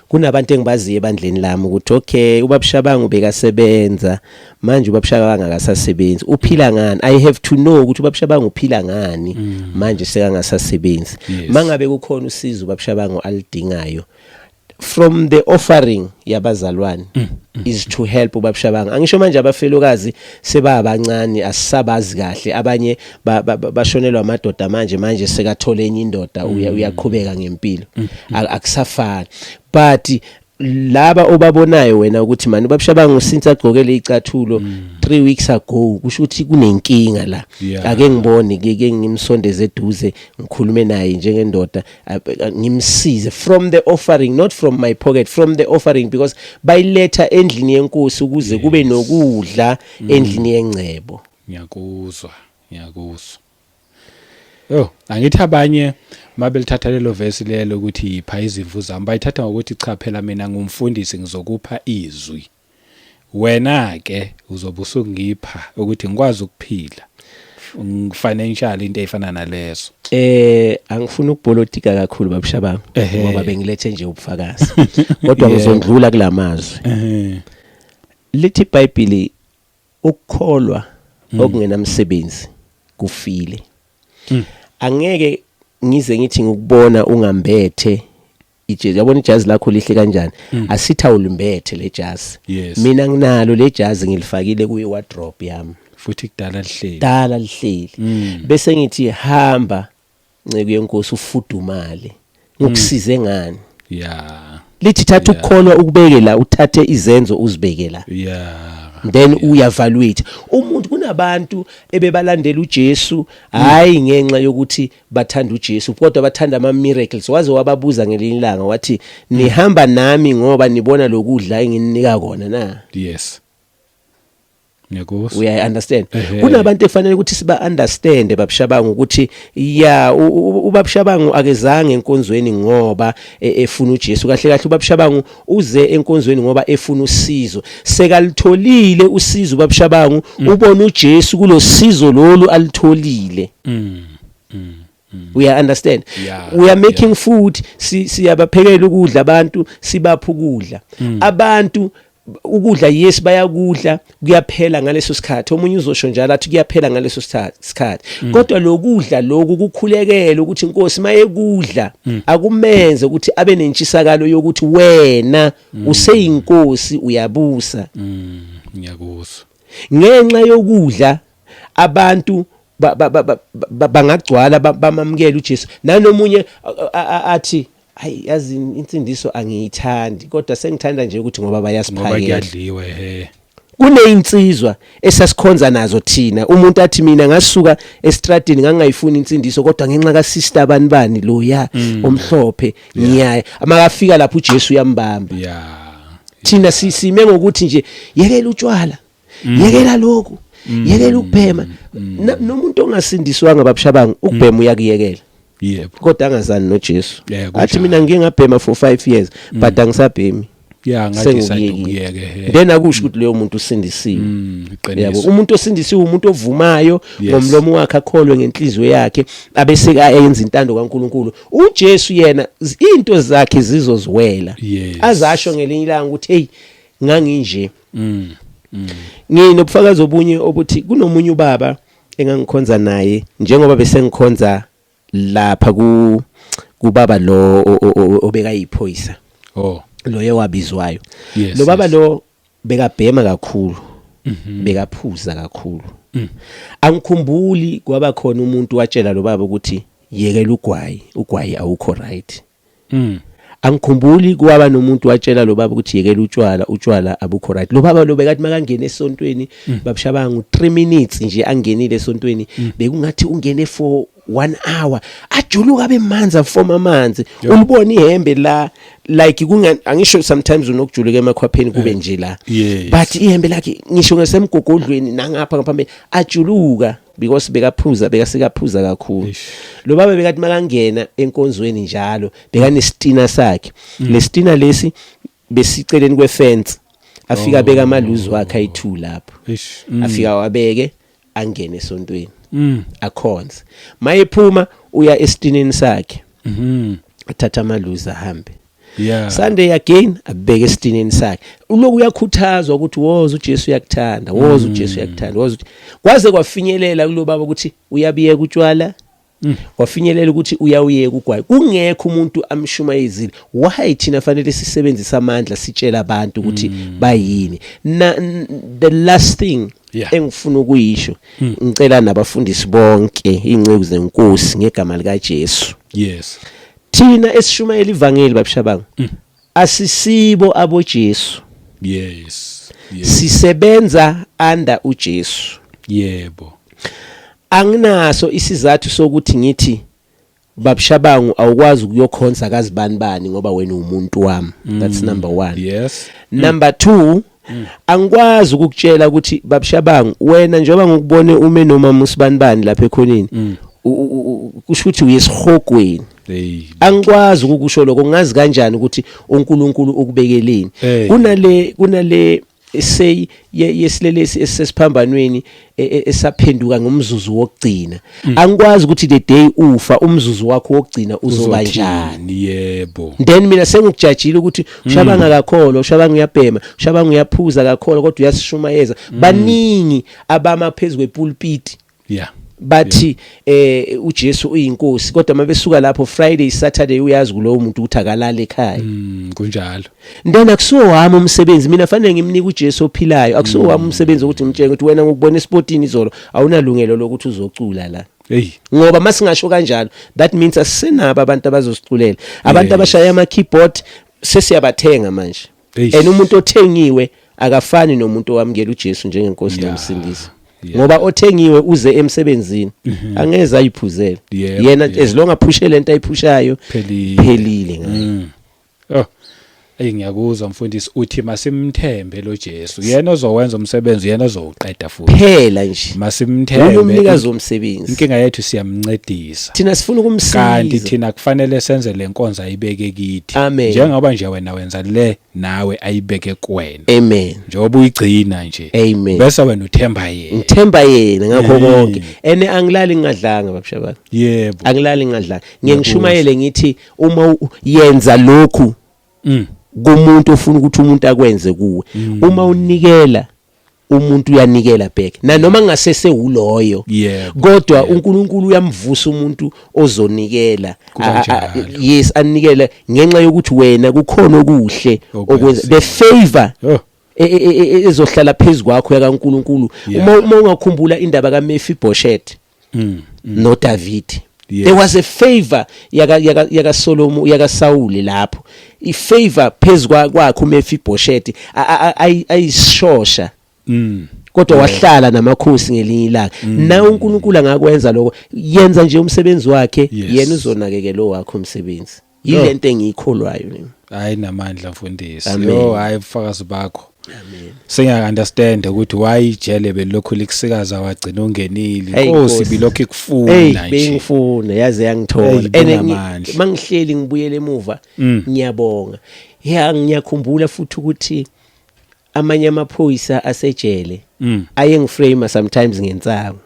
kunabantu engibaziyo ebandleni lami ukuthi okay, ubabushabangu ubekasebenza, manje ubabushabangu akasasebenzi, uphila ngani? I have to know ukuthi ubabushabangu uphila ngani manje sekangasasebenzi. Mangabe kukhona usizo ubabushabangu alidingayo from the offering yabazalwane is to help ubabushabanga. Angisho manje abafelokazi sebabancane, asisabazi kahle, abanye bashonelwa amadoda, manje sekathole enye indoda, uyaqhubeka ngempilo, akusafani. But laba obabonayo wena ukuthi mani ubabushabanga since agqoke lezicathulo 3 weeks ago, kusho ukuthi kunenkinga la. Ake ngibone ke ngimsondeze eduze, ngikhulume naye njengendoda, ngimsize from the offering, not from my pocket, from the offering, because bayiletha endlini yenkosi ukuze kube nokudla endlini yengcebo. Ngiyakuzwa, ngiyakuzwa. Yo, angithi abanye mabelithatha lelo verse lelo ukuthi ipha izimvu zami, bayithatha ngokuthi cha phela mina ngumfundisi ngizokupha izwi. Wena ke uzobe usungipha ukuthi ngikwazi ukuphila financial, into efana nalezo. Angifuni ukubholotika kakhulu, babushabangu, ngoba bengilethe nje ubufakazi, kodwa ngizondlula kulamazwi. Lithi iBhayibheli, ukukholwa okungenamsebenzi kufile. Angeke ngize ngithi ngikubona ungambethe ijezi, yabona ijazi lakho lihle kanjani, asithi awulimbethe le jazi. Mina nginalo le jazi, ngilifakile kuyi wardrobe yami. Futhi kudala lihleli. Dala lihleli. Bese ngithi, "Hamba, nceke yenkosi, ufudumale." Ngikusize ngani? Lithi thatha ukukholwa ukubeke la, uthathe izenzo uzibeke la. Then uya-evaluate umuntu. Kunabantu ebebalandela uJesu, hayi ngenxa yokuthi bathanda uJesu, kodwa bathanda ama miracles. Waze wababuza ngelinye ilanga wathi, "Nihamba nami ngoba nibona lokudla engininika kona na?" Yes, ngiyakuzwa. Uya understand? Kunabantu efanele ukuthi siba understand, babushabangu, ukuthi ya, ubabushabangu akezange enkonzweni ngoba efuna uJesu. Kahle kahle, ubabushabangu uze enkonzweni ngoba efuna usizo. Sekalitholile usizo ubabushabangu, ubona uJesu kulosizo lolu alitholile. We understand? Yeah. We are making food, siyabaphekela ukudla abantu, sibapha ukudla abantu. Ukudla, yes, bayakudla, kuyaphela ngaleso sikhathi. Omunye uzosho njalo athi kuyaphela ngaleso sikhathi, kodwa lokudla lokhu kukhulekela ukuthi inkosi mayekudla akumenze ukuthi abe nentshisakalo yokuthi wena useyinkosi, uyabusa. Ngiyakuzwa. Ngenxa yokudla abantu bangagcwala, bamamukela uJesu. Nanomunye athi, "Hayi, yazi insindiso angiyithandi, kodwa sengithanda nje ukuthi ngoba ngoba bayasiphakela." Kuyadliwa, he. Kuneyinsizwa esasikhonza nazo thina, umuntu athi, "Mina ngasuka estradini, ngangayifuni insindiso, kodwa ngenxa ka sister bani bani lo ya omhlophe ngiyaya." Amakafika lapho, uJesu uyambamba. Thina sisime ngokuthi nje, "Yekela utshwala, yekela lokhu, yekela ukubhema." Nomuntu ongasindiswanga, babushabanga, ukubhema uyakuyekela, kodwa angazani noJesu. Athi, "Mina ngike ngabhema for 5 years, but angisabhemi." Yeah, ngathi Sengukuyekile. ukuyeke, he. Then akusho ukuthi leyo muntu usindisiwe. Iqiniso. Umuntu osindisiwe umuntu ovumayo ngomlomo wakhe, akholwe ngenhliziyo yakhe, abese ayenza intando kaNkuluNkulu. uJesu yena into zakhe zizoziwela. Azasho ngelinye ilanga ukuthi, "Hey, nganginje." Nginobufakazi obunye obuthi kunomunye ubaba engangikhonza naye, njengoba bese ngikhonza lapha ku kubaba lo obeka iphoyisa, lo wabizwayo. Lo baba lo bekabhema kakhulu, bekaphuza kakhulu. Angikhumbuli kwaba khona umuntu watshela lo baba ukuthi, "Yekela ugwayi, ugwayi awukho right." Angikhumbuli kwaba nomuntu watshela lo baba ukuthi, "Yekela utshwala, utshwala abukho right." Lo baba lo bekathi makangena esontweni, babushabanga, 3 minutes nje angenile esontweni, bekungathi ungene for 1 hour, ajuluka abe manzi, afoma amanzi. Ulibona ihembe la, like kunga angisho, sometimes unokujuluka emakhwapheni kube nje la, but ihembe lakhe, ngisho ngasemgogodlweni nangapha ngaphambili, ajuluka because bekaphuza, bekasikaphuza kakhulu. Lo baba bekathi makangena enkonzweni njalo bekanesitina sakhe. Lesitina lesi besiceleni kwefence. Afika beka amaluzi wakhe ayi2 lapho. Afika wabeke, angene esontweni, akhonze. Mayephuma uya esitineni sakhe, athatha amaluzi, ahambe. Sunday again, abeke esitineni sakhe. Uloku uyakhuthazwa ukuthi, "Woza, uJesu uyakuthanda, woza, uJesu uyakuthanda, woza." Kwaze kwafinyelela kulo baba ukuthi uyabiyeka utshwala, wafinyelela ukuthi uyawuyeka ugwayi, kungekho umuntu amshumayezile. Why thina fanele sisebenzise amandla sitshela abantu ukuthi bayini na? The last thing engifuna ukuyisho, ngicela nabafundisi bonke, inceku zenkosi, ngegama lika Jesu, thina esishumayela ivangeli, babushabanga, asisibo aboJesu. Sisebenza under uJesu. Anginaso isizathu sokuthi ngithi, "Babushabangu, awukwazi ukuyokhonza kazibani bani ngoba wena umuntu wami." That's number 1. Number 2, angikwazi ukukutshela ukuthi, "Babushabangu, wena njengoba ngikubone ume noma musibani bani lapha ekhoneni, kusho ukuthi uyesihogweni." Hey. Angikwazi ukukusho lokho. Ngazi kanjani ukuthi uNkulunkulu ukubekeleni? Hey. Kunale kunale Say yesilelesi esesiphambanweni esaphenduka ngomzuzu wokugcina. Angikwazi ukuthi the day ufa umzuzu wakho wokugcina uzoba njani. Yebo. Then mina sengikujajile ukuthi ushabanga kakholwa, ushabanga uyabhema, ushabanga uyaphuza kakholwa, kodwa uyasishumayeza. Baningi abama phezulu kwepulpit bathi uJesu uyinkosi, kodwa mabesuka lapho Friday, Saturday, uyazi kulowo muntu ukuthi akalala ekhaya. Kunjalo. Then akusiwo wami umsebenzi, mina fanele ngimnike uJesu ophilayo. Akusiwo wami umsebenzi ukuthi ngimtshele ukuthi wena ngokubona esipotini izolo awunalungelo lokuthi uzocula la. Hey. Ngoba masingasho kanjalo, that means asisenabo abantu abazosiculela, abantu abashaya ama keyboard sesiyabathenga manje. And umuntu othengiwe akafani nomuntu owamukela uJesu njengenkosi nomsindisi, ngoba othengiwe uze emsebenzini, angeze ayiphuzele yena, as long aphushe lento ayiphushayo. Phelile. Phelile ngayo. Oh. Ey, ngiyakuzwa mfundisi, uthi masimthembe lo Jesu. Yena ozowenza umsebenzi, yena ozowuqeda futhi. Phela nje Masimthembe. uye umnikazi womsebenzi. Inkinga yethu siyamncedisa. Thina sifuna ukumsiza. Kanti thina kufanele senze lenkonzo ayibeke kithi. Amen. Njengoba nje wena wenza le, nawe ayibeke kuwena. Amen. Njengoba uyigcina nje. Amen. Bese wena uthemba yena. Ngithemba yena ngakho konke. Ene angilali ngingadlanga, babushabana. Angilali ngingadlanga. Ngiye ngishumayele ngithi uma yenza lokhu kumuntu ofuna ukuthi umuntu akwenze kuwe. Uma unikela umuntu uyanikela back, nanoma ngasese uloyo, kodwa uNkulunkulu uyamvusa umuntu ozonikela. Kukanjalo. Yes, anikele ngenxa yokuthi wena kukhona okuhle okwenza, the favor ezohlala phezulu kwakho yakaNkulunkulu. Uma ungakhumbula indaba kaMephibosheth noDavid, there was a favor yaka Solomon, yaka Saul lapho, i favor phezulu kwakhe uMephibosheth ayishosha, kodwa wahlala namakhosi ngelinye ilanga. Na uNkulunkulu angakwenza lokho, yenza nje umsebenzi wakhe, yena uzonakekela wakho umsebenzi. Yilento engiyikholwayo le. Hayi, namandla mfundisi. Amen. Yo, hayi, ubufakazi bakho. Amen. Sengiya understand ukuthi why ijele belokhu likusikaza wagcina ungenile. Hey, Inkosi Nkosi. bilokhu Hey. ikufuna nje. Bengifuna yaze yangithola. Hey, And bunamandla. mangihleli ngibuyele emuva, ngiyabonga. Ya, ngiyakhumbula futhi ukuthi amanye amaphoyisa asejele ayengiframe sometimes ngensangu.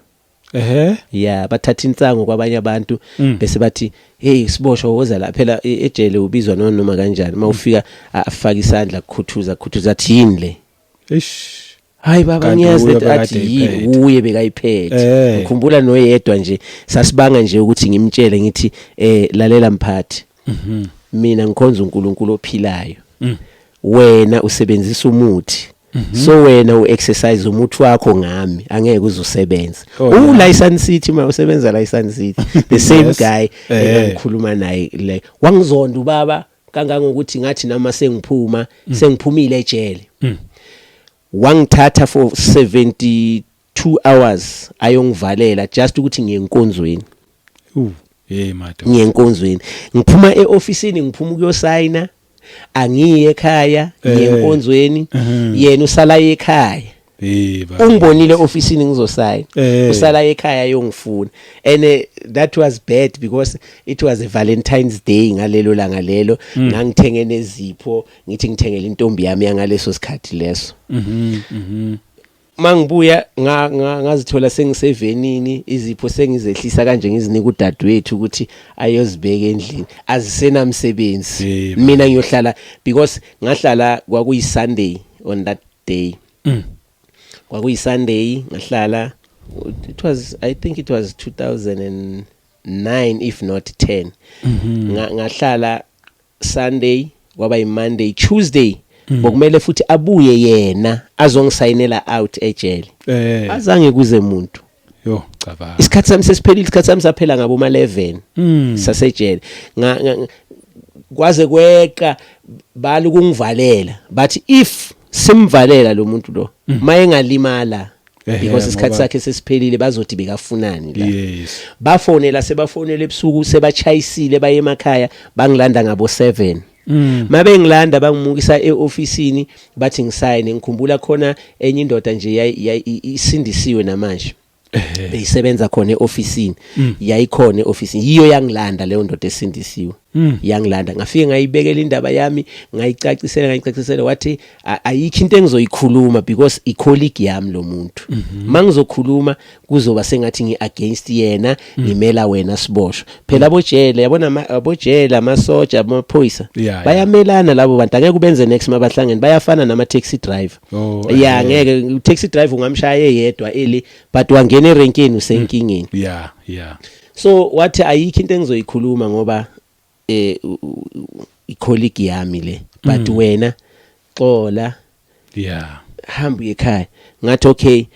Ya, bathatha insangu kwabanye abantu, bese bathi, "Hey, siboshwa, woza la." Phela ejele ubizwa noma kanjani. Mawufika afaka isandla, kukhuthuza kukhuthuza, athi, "Yini le?" Eish. Hayi baba, Kanti ngiyazi uye lento, athi bekade yini, eyiphethe. uye bekayiphethe. Ngikhumbula noyedwa nje sasibanga nje ukuthi ngimtshele ngithi, "Lalela mphathi, mina ngikhonza uNkulunkulu ophilayo, wena usebenzisa umuthi, so wena uexercise umuthi wakho ngami, angeke uzusebenza." Oh, U la Sun City, ma usebenza la Sun City, the same guy engikhuluma naye le wangizonda ubaba kangangokuthi ngathi noma sengiphuma, sengiphumile ejele, wangithatha for 72 hours ayongivalela just ukuthi ngiye enkonzweni. Uh, hey madoda. Ngiye enkonzweni, ngiphuma eofisini, ngiphuma ukuyosayina, angiye ekhaya, ngiye enkonzweni, yena usala ekhaya. Hey baba. Ungibonile ofisini ngizosayina, usala ekhaya yongifuna. And that was bad because it was a Valentine's Day ngalelo langa lelo. Ngangithenge nezipho, ngithi ngithengele intombi yami yangaleso sikhathi leso. Mhm mhm. Mangibuya ngazithola sengisevenini, izipho sengizehlisa kanje, ngizinika udadewethu ukuthi ayozibeka endlini, azisenamsebenzi. Mina ngiyohlala because ngahlala, kwakuyi Sunday on that day. Kwakuyi Sunday, ngahlala, it was, I think it was 2009 if not 10. Ngahlala Sunday, kwaba yiMonday, Tuesday bokumele futhi abuye yena azongisayinela out ejele. Azange kuze muntu. Yo, cabanga. Isikhathi sami sesiphelile, isikhathi sami saphela ngabo ma 11 sasejele. Kwaze kweqa bala ukungivalela, bathi if simvalela lo muntu lo mayengalimala, because isikhathi sakhe sesiphelile, bazothi bekafunani la. Bafonela, sebafonela ebusuku, sebachayisile baye emakhaya, bangilanda ngabo 7. Mabengilanda bangimukisa eofisini, bathi ngisayine. Ngikhumbula khona enye indoda nje isindisiwe namanje, beyisebenza khona eofisini, yayikhona eofisini, yiyo yangilanda leyo ndoda esindisiwe. Yangilanda, ngafike ngayibekela indaba yami, ngayicacisela, wathi ayikho into engizoyikhuluma because i-colleague yami lo muntu. Mangizokhuluma kuzoba sengathi ngi-against yena, ngimela wena siboshwa. Phela abojele, yabona, abojele, amasoja, amaphoyisa, bayamelana labo bantu, angeke ubenze next mabahlangene, bayafana nama taxi driver. Ya, ngeke, taxi driver ungamshaya eyedwa eli, but wangena erenkeni usenkingeni. So wathi ayikho into engizoyikhuluma ngoba i-colleague yami le, but wena xola, hamba uye ekhaya. Ngathi okay.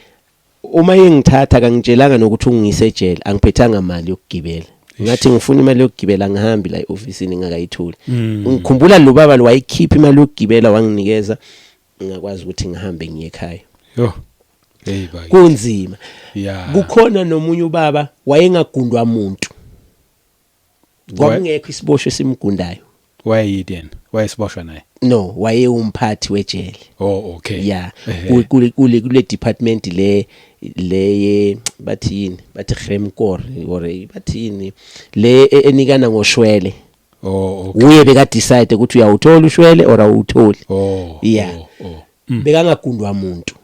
Uma engithatha kangitshelanga nokuthi ungise ejele, angiphethanga mali yokugibela. Ngathi ngifuna imali yokugibela, ngihambi la e-ofisini ngingakayitholi. Ngikhumbula lo baba lo wayikhipha imali yokugibela, wanginikeza, ngakwazi ukuthi ngihambe ngiye ekhaya. Yo. Hey bakithi. Kunzima. Kukhona nomunye ubaba wayengagundwa muntu, kwakungekho isiboshwe esimgundayo. Wayeyini yena? Wayesiboshwa naye? No, wayewumphathi wejele. Oh, okay. Yeah. Kule department le bathi yini, bathi Gremkor or bathi yini le enikana ngoshwele. Oh, okay. Uye beka decide ukuthi uyawuthola ushwele or awutholi. Yeah. Oh. Bekangagundwa umuntu.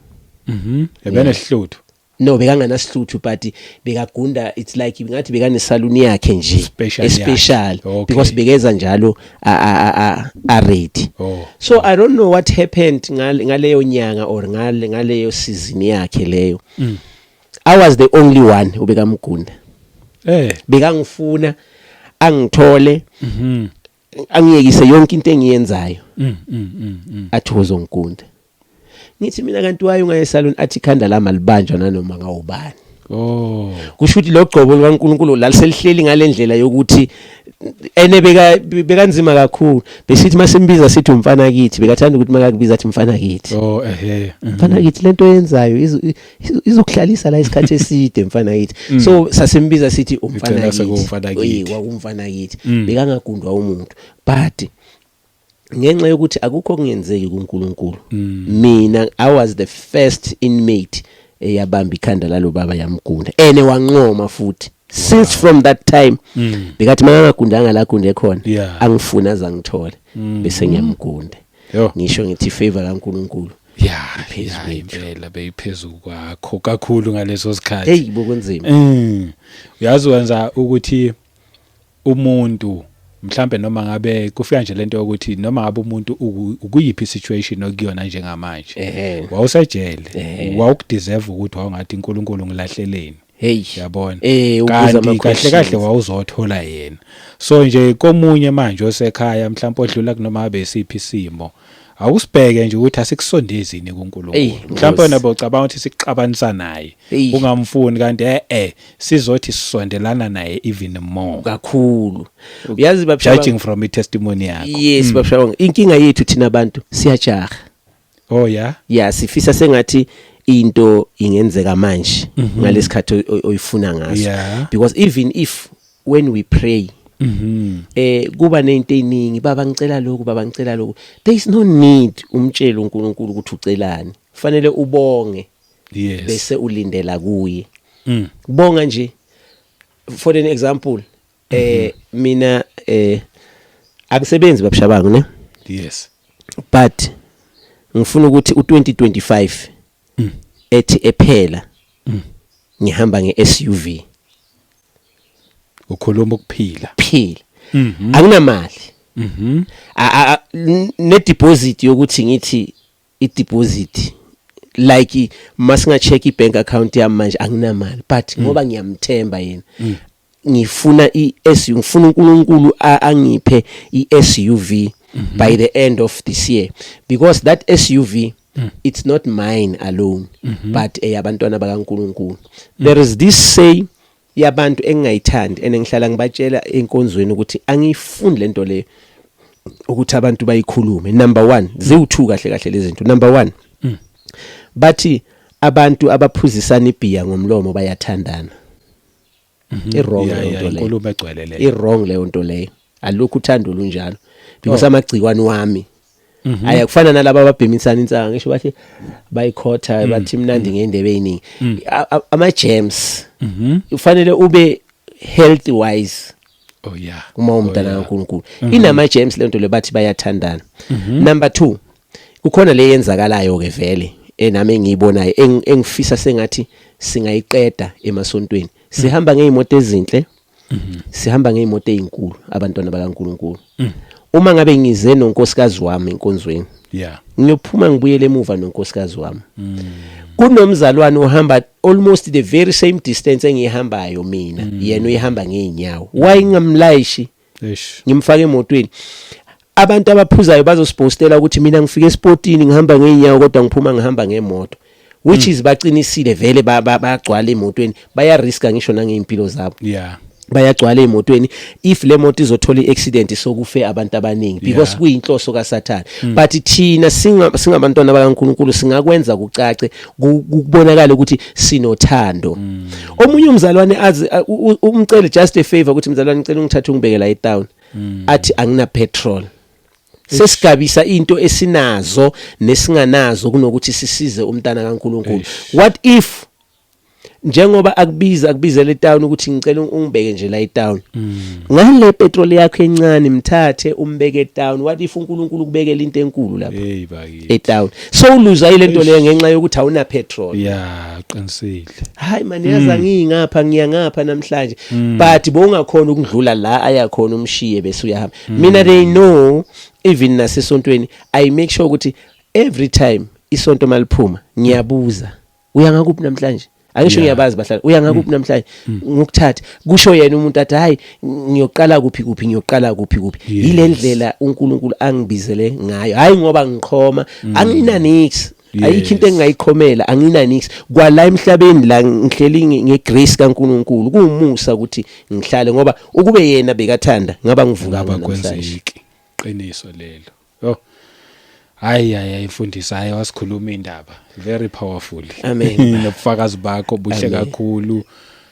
Ebenesihluthu. No, bekanganasihluthu, but bekagunda, it's like ngathi bekanesaluni yakhe nje. Special yakhe. Special. Because bekeza njalo a ready. So I don't know what happened ngaleyo nyanga or ngaleyo season yakhe leyo. I was the only one obekamgunda. Bekangifuna angithole, angiyekise yonke into engiyenzayo, athi uzongigunda. Ngithi mina, kanti waye ungaye salon? Athi ikhanda lami alibanjwa nanoma ngawubani. Kusho ukuthi lo gcobo lukaNkulunkulu laliselihleli ngalendlela yokuthi ene beka bekanzima kakhulu. Besithi masimbiza sithi umfana kithi, bekathanda ukuthi makakubiza athi mfana kithi. Oh ehe. Mfana kithi, lento oyenzayo izokuhlalisa la isikhathi eside, mfana kithi. So sasimbiza sithi umfana Igcina kithi. sekuwumfana Oyi, kithi. kwakumfana kithi. Bekangagundwa umuntu, but ngenxa yokuthi akukho kungenzeki kuNkulunkulu, mina I was the first inmate eyabamba ikhanda lalo baba yamgunda, ene wanqoma futhi. Since from that time bekathi makangagundanga la gunde khona, angifuna azangithole bese ngiyamgunda. Yo. Ngisho ngithi favor kaNkulunkulu phezu kwethu. Impela beyiphezulu kwakho kakhulu ngaleso sikhathi. Hey, bokunzima. Uyazi wenza ukuthi umuntu mhlambe noma ngabe kufika nje lento yokuthi noma ngabe umuntu ukuyiphi situation okuyona njengamanje, wawusejele, wawukudeserve ukuthi wawungathi, "uNkulunkulu ngilahleleni." Hey. Yabona? Ubuza Kanti ama kahle kahle questions. wawuzothola yena. So nje komunye manje osekhaya mhlawumbe odlula kunoma ngabe isiphi isimo, awusibheke nje ukuthi asikusondezini Eyi, kuNkulunkulu. Mhlawumbe Nkosi. wena bocabanga ukuthi sikuxabanisa naye, Eyi. ungamfuni, kanti sizothi sisondelana naye even more. Kakhulu, uyazi babshaba. Judging from i-testimony yakho. Yes, babshaba, inkinga yethu thina abantu siyajaha. Oh yeah. Ya, sifisa sengathi into ingenzeka manje ngalesikhathi oyifuna ngaso, because even if when we pray, kuba nento eziningi, "Baba, ngicela lokhu, baba, ngicela lokhu." There is no need umtshele uNkulunkulu ukuthi ucelani. Fanele ubonge bese ulindela kuye. Bonga nje. For an example, mina akusebenzi babushabangu ne, but ngifuna ukuthi u2025 ethi ephela ngihamba ngeSUV. Ukhuluma ukuphila. Phila, anginamali ne deposit yokuthi ngithi i deposit, like masinga check i bank account yami manje, anginamali, but ngoba ngiyamthemba yena, ngifuna i-SUV, ngifuna uNkulunkulu angiphe i-SUV by the end of this year, because that SUV, it's not mine alone, but eyabantwana bakaNkulunkulu. There is this say yabantu engingayithandi, engihlala ngibatshela enkonzweni ukuthi angiyifuni lento leyo ukuthi abantu bayikhulume. Number 1, ziwu2 kahle kahle lezi zinto. Number 1, bathi abantu abaphuzisana ibhiya ngomlomo bayathandana. I-wrong leyo nto leyo. Inkulumo egcwele leyo. I-wrong leyo nto leyo, alukho uthando olunjalo, because amagciwane wami ayakufana nalabo ababhemisana insango, ngisho bathi bayikhotha, bathi mnandi ngendebe eziningi. Ama germs, ufanele ube health wise. Oh yeah. Uma umntana kaNkuluNkulu. Inama gems lento le, bathi bayathandana. Number 2, kukhona le yenzakalayo ke vele enami engiyibonayo, engifisa sengathi singayiqeda emasontweni. Sihamba ngezimoto ezinhle, sihamba ngezimoto ezinkulu, abantwana bakaNkuluNkulu. Uma ngabe ngize nonkosikazi wami enkonzweni, ngiyophuma ngibuyele emuva nonkosikazi wami. Kunomzalwane ohamba almost the very same distance engiyihambayo mina, yena uyihamba ngeenyawo. Why ngingamlayishi, ngimfake emotweni? Abantu abaphuzayo bazosipostela ukuthi mina ngifike esipotini ngihamba ngeenyawo, kodwa ngiphuma ngihamba ngemoto, which is baqinisile vele, bayagcwala emotweni, bayariska ngisho nangeimpilo zabo. Bayagcwala emotweni. If le moto izothola iaccident, sokufe abantu abaningi because kuyinhloso kaSathane. But thina singabantwana bakaNkuluNkulu singakwenza kucace, kubonakala ukuthi sinothando. Omunye umzalwane azi umcele just a favor ukuthi, "Mzalwane, ngicela ungithathe ungibeke la etown," athi, "Angina petrol." Sesigabisa into esinazo nesinganazo kunokuthi sisize umntana kaNkuluNkulu. What if njengoba akubiza, akubizela etown ukuthi, "Ngicela ungibeke nje la etown," ngale petrol yakho encane, mthathe umbeke etown. What if uNkulunkulu kubekela into enkulu lapha Hey bakithi. etown? So uluza ile nto leyo ngenxa yokuthi awuna petrol. Yeah, qinisile. Hayi man, yaza ngingapha, ngiya ngapha namhlanje, but bowungakhona ukudlula la ayakhona, umshiye bese uyahamba. Mina, they know, even nasesontweni I make sure ukuthi every time isonto maliphuma ngiyabuza, "Uya ngakuphi namhlanje?" Angisho ngiyabazi bahlala. "Uya ngakuphi namhlanje? Ngokuthatha," kusho yena umuntu, athi, "Hayi, ngiyoqala kuphi kuphi, ngiyoqala kuphi kuphi." Yile ndlela uNkulunkulu angibizele ngayo, hayi ngoba ngiqhoma, angina nix, ayikho into engingayikhomela, angina nix kwala emhlabeni la ngihleli ngegrace kaNkulunkulu. Kuwumusa ukuthi ngihlale, ngoba ukube yena bekathanda ngaba ngivuka Ngaba namhlanje. Kwenzeki, qiniso lelo. Yo, hayi hayi, ayifundisa, hayi, wasikhuluma indaba very powerful. Amen. Nobufakazi bakho buhle Amen. kakhulu.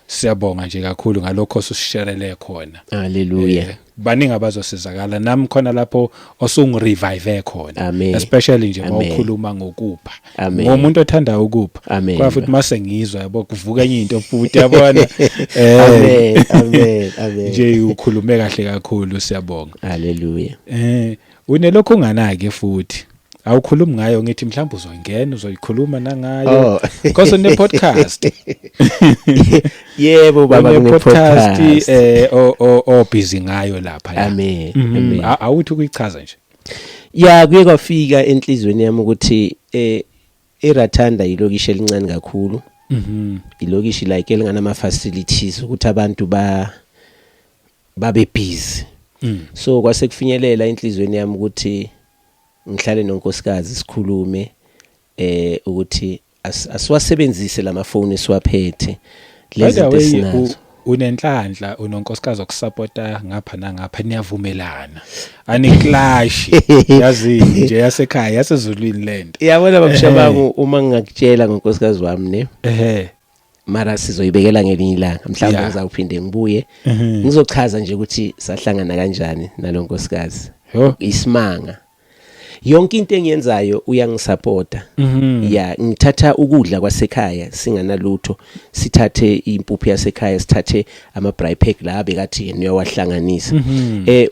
Siyabonga nje kakhulu ngalokho osusisherele khona. Haleluya. Baningi abazosizakala, nami khona lapho osungirevive khona, Amen. especially nje Amen. mawukhuluma ngokupha. Amen. Ngomuntu othanda ukupha. Amen. Kwa futhi mase ngizwa, yabo, kuvuka enye into futhi, yabona. Amen, amen, amen. Nje ukhulume kahle kakhulu, siyabonga. Haleluya. Unelokhu unganaki futhi awukhulumi ngayo, ngithi mhlawumbe uzongena uzoyikhuluma nangayo Oh. because une podcast. Yebo baba, une kune podcast podcast. O busy ngayo lapha ya. Amen. Amen. Awuthi ukuyichaza nje. Ya, kuye kwafika enhlizweni yami ukuthi eRathanda ilokishi elincane kakhulu. Ilokishi like elinganama facilities ukuthi abantu babe busy. So kwase kufinyelela enhlizweni yami ukuthi ngihlale nonkosikazi sikhulume ukuthi asiwasebenzise lamafoni esiwaphethe, By lezi the zinto way, esinazo. Unenhlanhla, unonkosikazi okusupporta ngapha nangapha, niyavumelana, aniclash, yazi nje yasekhaya, yasezulwini lento. Yabona babushabangu, uma ngingakutshela ngonkosikazi wami ne, mara sizoyibekela ngelinye ilanga mhlawumbe. Ngizawuphinde ngibuye ngizochaza nje ukuthi sahlangana kanjani nalonkosikazi. Yo. Isimanga, yonke into engiyenzayo uyangisupporta. Ya, ngithatha ukudla kwasekhaya singanalutho, sithathe impuphu yasekhaya, sithathe ama braai pack la bekathi yena uyawahlanganisa.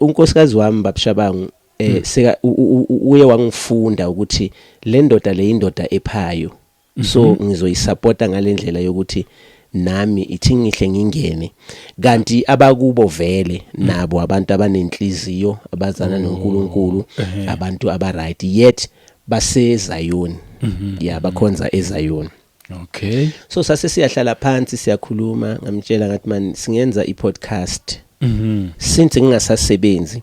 Unkosikazi wami, babushabangu, seka uye wangifunda ukuthi le ndoda le indoda ephayo, so ngizoyisupporta ngalendlela yokuthi nami ithi ngihle ngingene. Kanti abakubo vele nabo abantu abanenhliziyo, abazana noNkulunkulu, abantu aba right, yet baseZion, ya, bakhonza eZion. So sase siyahlala phansi, siyakhuluma, ngamtshela ngathi, "Man, singenza i-podcast since ngingasasebenzi,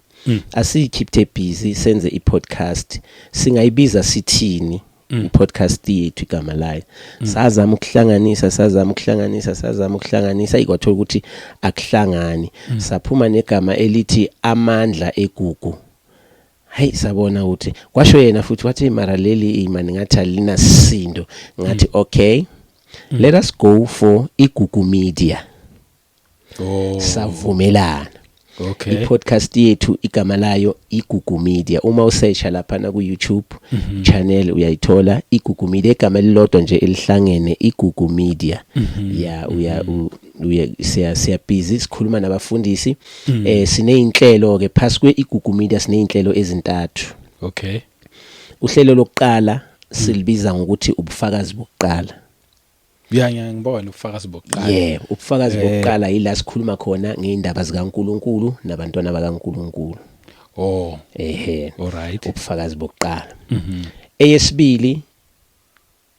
asiyikhiphe busy, senze i-podcast. Singayibiza sithini i-podcast yethu, igama layo?" Sazama ukuhlanganisa, sazama ukuhlanganisa, sazama ukuhlanganisa, ikwathola ukuthi akuhlangani. Saphuma negama elithi Amandla Egugu. Hayi, sabona ukuthi kwasho yena futhi, wathi, "Mara leli imani ngathi alinasisindo." Ngathi, "Okay, let us go for Igugu Media." Oh. Savumelana. I-podcast yethu igama layo Igugu Media. Uma usearcha lapha na ku YouTube channel uyayithola, Igugu Media, igama elilodwa nje elihlangene, Igugu Media. Ya, uya Uye siya busy sikhuluma nabafundisi. Sineyinhlelo ke phasi kwe Igugu Media, sineyinhlelo ezintathu. Uhlelo lokuqala silibiza ngokuthi Ubufakazi Bokuqala. Ya, ngiyangibona, Ubufakazi Bokuqala. Yeah, Ubufakazi Bokuqala yila sikhuluma khona ngeindaba zikaNkuluNkulu nabantwana bakaNkuluNkulu. Ehe. All right. Ubufakazi Bokuqala. Eyesibili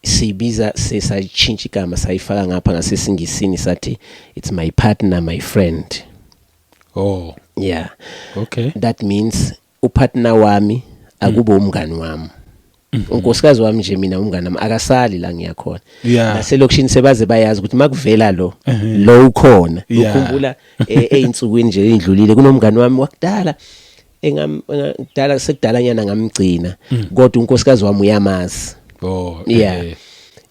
sibiza, sesayitshintsha igama, sayifaka ngapha ngasesingisini, sathi it's My Partner, My Friend. Yeah. That means upartner wami akube umngani wami, unkosikazi wami nje. Mina umngani wami akasali la ngiyakhona. Naselokishini sebaze bayazi ukuthi makuvela lo lo ukhona. Ukhumbula eyinsukwini nje endlulile, kunomngani wami wakudala engam kudala, sekudala nyana ngamgcina, kodwa unkosikazi wami uyamazi. Yeah.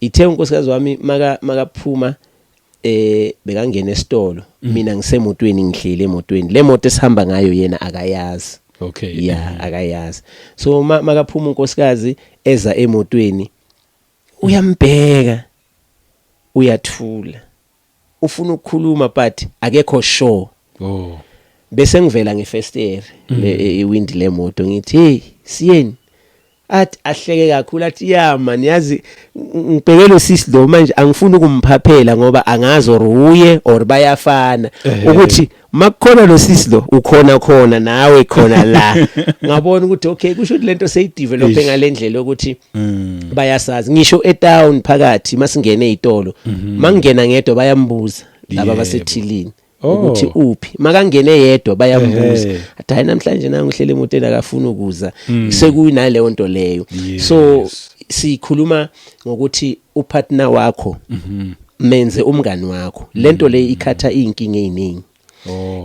Ithe unkosikazi wami makaphuma, bekangena esitolo, mina ngisemotweni, ngihleli emotweni. Le moto esihamba ngayo yena akayazi. Yeah, akayazi. So makaphuma unkosikazi eza emotweni, uyambheka, uyathula, ufuna ukukhuluma but akekho sure. Bese ngivela ngefesteri le iwindi lemoto, ngithi, "Hey, siyeni." Athi ahleke kakhulu, athi, "Ya man, yazi ngibhekele usisi lo manje, angifuni ukumphaphela ngoba angazi or uye or bayafana, ukuthi makukhona lo sisi lo ukhona khona nawe khona la." Ngabona ukuthi okay, kusho ukuthi lento seyidevelop ngalendlela ukuthi bayasazi. Ngisho etown phakathi, masingene ezitolo, mangena ngedwa bayambuza laba basethilini ukuthi uphi. Makangene yedwa bayambuza, athi, "Hayi, namhlanje nangu uhlele emotweni, akafuni ukuza." Sekuyinaleyo nto leyo. So sikhuluma ngokuthi upartner wakho menze umngani wakho. Lento le ikhatha inkinga eziningi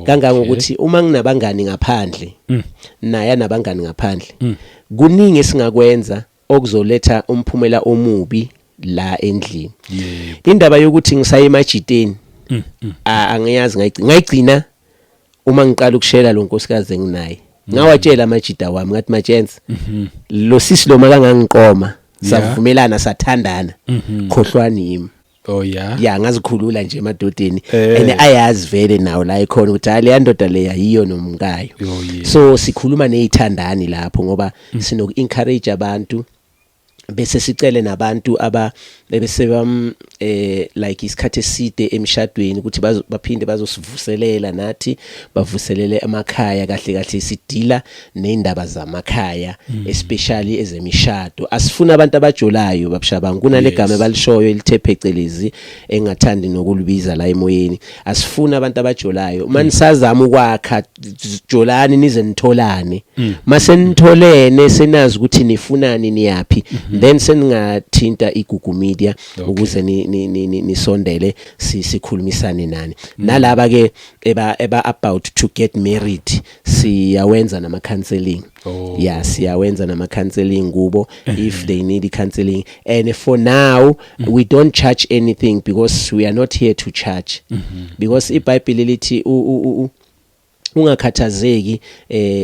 kangangokuthi uma nginabangani ngaphandle, naye anabangani ngaphandle, kuningi esingakwenza okuzoletha umphumela omubi la endlini. Indaba yokuthi ngisaye emajiteni, angiyazi, ngayigcina uma ngiqala ukushela lo nkosikazi enginaye. Ngawatshela amajita wami, ngathi, "Magents, lo sisi lo makangangiqoma, savumelana, sathandana, khohlwani yimi." Ya, ngazikhulula nje emadodeni. And ayazi vele nawo la ikhona ukuthi hayi, leya ndoda leya yiyo nomkayo. So sikhuluma nezithandani lapho ngoba sinoku encourage abantu, bese sicele nabantu aba bese bam like isikhathi eside emshadweni ukuthi baphinde bazosivuselela nathi, bavuselele emakhaya. Kahle kahle sidila nezindaba zamakhaya, especially ezemishado. Asifuna abantu abajolayo, babushabanga kunale gama abalishoyo elithe phecelezi, engathandi nokulibiza la emoyeni. Asifuna abantu abajolayo. Uma nisazama ukwakha, jolani nize nitholane. Mase nitholene, senazi ukuthi nifunani, niyaphi, then seningathinta Igugu Media ukuze nisondele, sikhulumisane nani. Nalaba ke eba about to get married, siyawenza nama counseling. Yeah, siyawenza nama counseling kubo if they need counseling. And for now we don't charge anything because we are not here to charge, because iBhayibheli lithi ungakhathazeki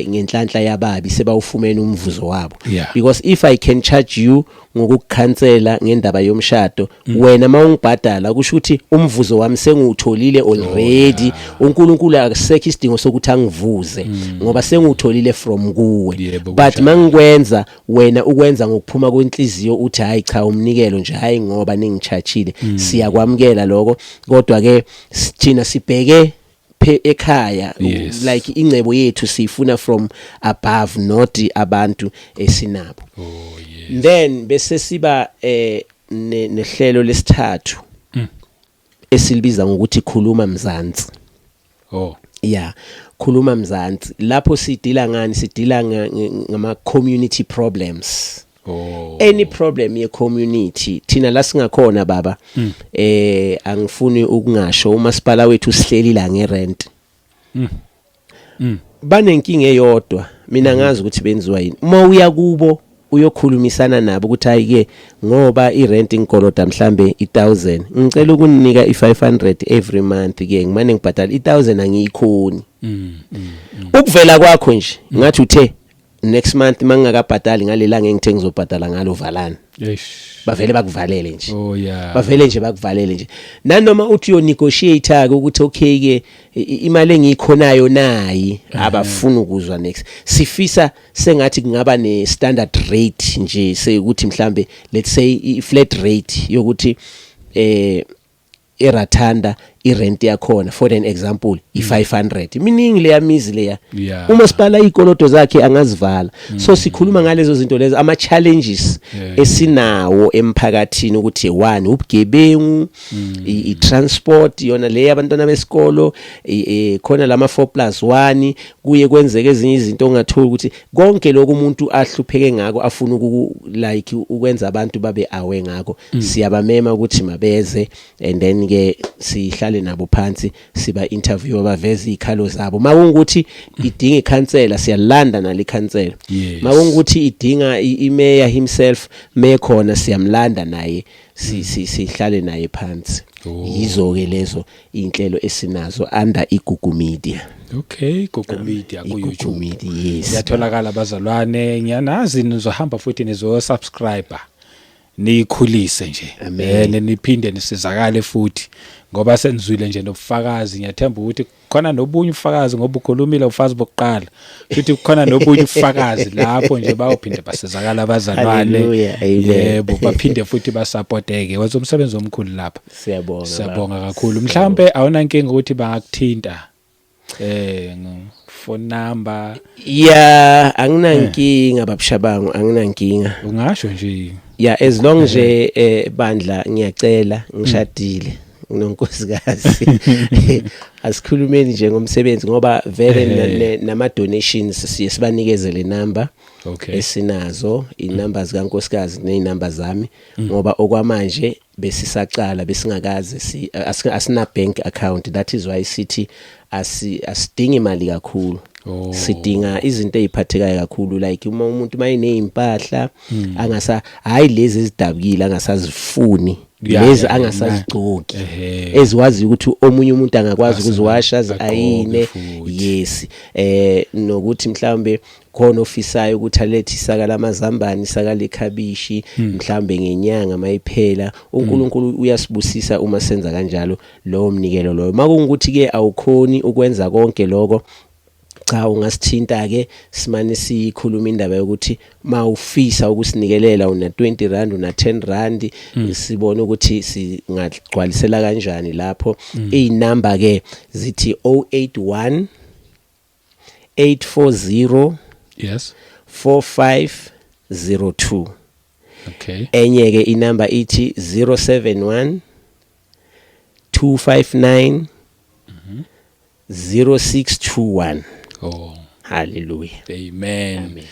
ngenhlanhla yababi, sebawufumene umvuzo wabo. Because if I can charge you ngokukhansela ngendaba yomshado, wena mawungibhadala kusho ukuthi umvuzo wami sengiwutholile already. UNkulunkulu akusekho isidingo sokuthi angivuze ngoba sengiwutholile from kuwe. But mangikwenza wena ukwenza ngokuphuma kwenhliziyo, uthi, "Hayi cha, umnikelo nje, hayi ngoba ningichachile," siyakwamukela lokho. Kodwa ke thina sibheke ekhaya, like ingcebo yethu siyifuna from above, not abantu esinabo. Then bese siba nehlelo lesithathu esilibiza ngokuthi Khuluma Mzansi. Yeah, Khuluma Mzansi, lapho sidila ngani? Sidila ngama community problems. Any problem ye community. Thina la singakhona, baba, angifuni ukungasho, umasipala wethu sihleli la ngerent. Banenkinga eyodwa, mina ngazi ukuthi benziwa yini. Uma uya kubo uyokhulumisana nabo ukuthi, hayi ke, ngoba irent ingikoloda mhlambe i1000, ngicela ukunika i500 every month ke, ngimane ngibhadala i1000, angiyikhoni. Ukuvela kwakho nje ngathi uthe Next month mangingakabhadali ngalelanga engithe ngizobhadala ngalo, valani. Eish. Bavele bakuvalele nje. Oh yeah. Bavele nje bakuvalele nje, nanoma uthi uyo negotiate ke ukuthi okay ke, imali engiyikhonayo nayi, abafuni ukuzwa. Next sifisa sengathi kungaba ne standard rate nje, sekuthi mhlambe, let's say, i flat rate yokuthi eRathanda irent yakhona, for an example, i500. Iminingi leya mizi leya. Umasipala ikoloto zakhe angazivala. So sikhuluma ngalezo zinto lezo, ama challenges esinawo emphakathini, ukuthi one, ubugebengu, i transport yona le yabantwana besikolo, khona lama 4 plus 1, kuye kwenzeke ezinye izinto ongathola ukuthi konke lokhu umuntu ahlupheke ngako, afuna uku like ukwenza abantu babe aware ngakho. Siyabamema ukuthi mabeze and then ke sihlale nabo phansi, siba interview, baveze izikhalo zabo. Makungukuthi idinga ikhansela, siyalanda nale ikhansela. Makungukuthi idinga imayor himself, mekhona, siyamlanda naye, sihlale naye phansi. Yizo ke lezo inhlelo esinazo under Igugu Media. Okay, Gugu Media ku Igugu YouTube. Media, yes. Iyatholakala bazalwane, ngiyanazi nizohamba futhi nizo subscribe, niyikhulise nje. Amen. Niphinde nisizakale futhi ngoba senizwile nje nobufakazi. Ngiyathemba ukuthi khona nobunye ubufakazi, ngoba ukhulumile ubufakazi bokuqala, futhi kukhona nobunye ubufakazi lapho nje bayophinde basizakala abazalwane. Hallelujah, amen. Yebo, baphinde futhi basupporteke. Wenza umsebenzi omkhulu lapha. Siyabonga. Siyabonga baba. Kakhulu. Mhlambe awunankinga ukuthi bangakuthinta phone number? Ya, anginankinga, babushabangu, anginankinga. Ungasho nje. Ya, as long nje, bandla, ngiyacela, ngishadile, nginonkosikazi, asikhulumeni nje ngomsebenzi ngoba vele nama donations siye sibanikeze le number esinazo, inumber zikankosikazi nezinumber zami, ngoba okwamanje besisaqala, besingakaze si asina bank account. That is why sithi asidingi imali kakhulu. Sidinga izinto eziphathekayo kakhulu, like uma umuntu mayinezimpahla angasa, hayi lezi ezidabukile angasazifuni, lezi angasazigcoki, ezikwazi ukuthi omunye umuntu angakwazi ukuziwasha, Agqoke ayine. Futhi. Yes, nokuthi mhlawumbe khona ofisayo ukuthi alethe isaka lamazambane, isaka lekhabishi, mhlambe ngenyanga mayiphela. uNkulunkulu uyasibusisa uma senza kanjalo lowo mnikelo loyo. Makungukuthi ke awukhoni ukwenza konke lokho, cha, ungasithinta ke, simane sikhuluma indaba yokuthi mawufisa ukusinikelela, una 20 rand, una 10 rand, sibone ukuthi singagcwalisela kanjani lapho. Izinamba ke zithi 081 840 4502. Enye ke inamba ithi 071 259 0621. Hallelujah. Amen. Amen.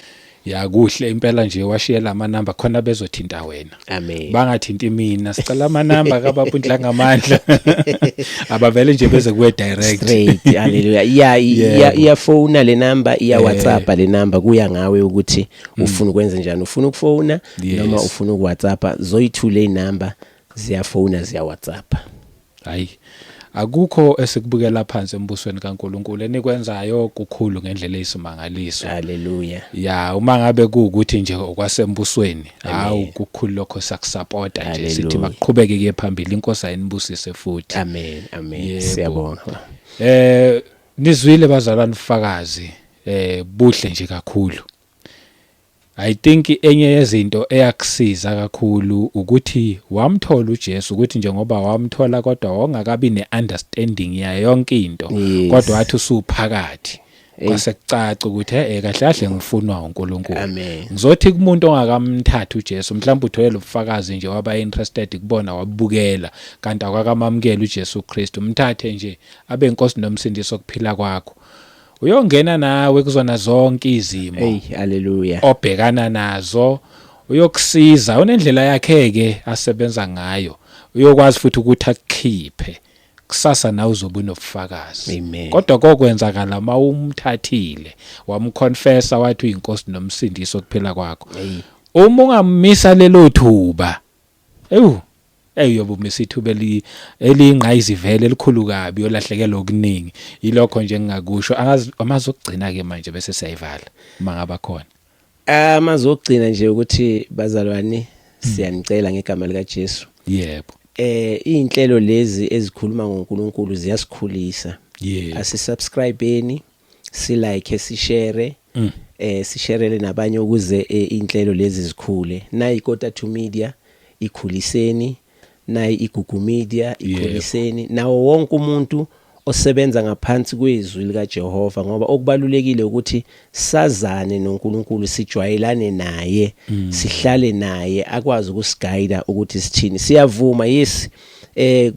Ya, kuhle impela nje, washiyela amanamba khona bezothinta wena. Amen. Bangathinti mina, sicela amanamba kababa uNdlangamandla, abavele nje beze kuwe direct. Straight, hallelujah. Ya, iyafona le number, iya WhatsApp le number, kuya ngawe ukuthi ufuna ukwenza njani, ufuna ukufona noma ufuna ukuWhatsApp. Zoyithule inumber, ziyafona, ziya WhatsApp. Hayi, akukho esikubukela phansi embusweni kaNkuluNkulu. Enikwenzayo kukhulu ngendlela eyisimangaliso. Hallelujah. Ya, uma ngabe kuukuthi nje okwasembusweni, hawu, kukhulu lokho, sakusupporta nje, sithi makuqhubeke kuye phambili. Inkosi ayinibusise futhi. Amen, amen. Yebo. Siyabonga. Nizwile bazalwane ufakazi, buhle nje kakhulu. I think enye yezinto eyakusiza kakhulu ukuthi wamthola uJesu, ukuthi njengoba wamthola kodwa wawungakabi neunderstanding yayo yonke into, kodwa wathi usuphakathi kwase kucaca ukuthi kahle kahle ngifunwa uNkulunkulu. Amen. Ngizothi kumuntu ongakamthathi uJesu, mhlawumbe uthole ubufakazi nje, waba interested kubona, wabukela, kanti akwakamamukela uJesu Kristu, mthathe nje abe inkosi nomsindisi okuphila kwakho. Uyongena nawe kuzona zonke izimo Hey, hallelujah. Obhekana nazo. Uyokusiza, unendlela yakhe ke asebenza ngayo. Uyokwazi futhi ukuthi akukhiphe kusasa, nawe uzobe unobufakazi. Amen. Kodwa kokwenzakala mawumthathile, wamconfessa, wathi uyinkosi nomsindisi okuphila kwakho. Uma ungamisa lelo thuba, ewu, uyobe umisa ithuba eliyingqayizivele elikhulu kabi, yolahlekelwa okuningi. Yilokho nje engingakusho. Angazi amazwi okugcina ke manje bese siyayivala, uma ngaba khona. Amazwi okugcina nje ukuthi bazalwane, siyanicela ngegama lika Jesu. Inhlelo lezi ezikhuluma ngoNkulunkulu ziyasikhulisa. Asisubscribeni, si like, si share, sisharele nabanye ukuze inhlelo lezi zikhule. Nayi Kota to Media ikhuliseni, nayi Igugu Media ikhuliseni, nawo wonke umuntu osebenza ngaphansi kwezwi lika Jehova, ngoba okubalulekile ukuthi sazane noNkulunkulu, sijwayelane naye, sihlale naye, akwazi ukusiguide ukuthi sithini. Siyavuma, yes,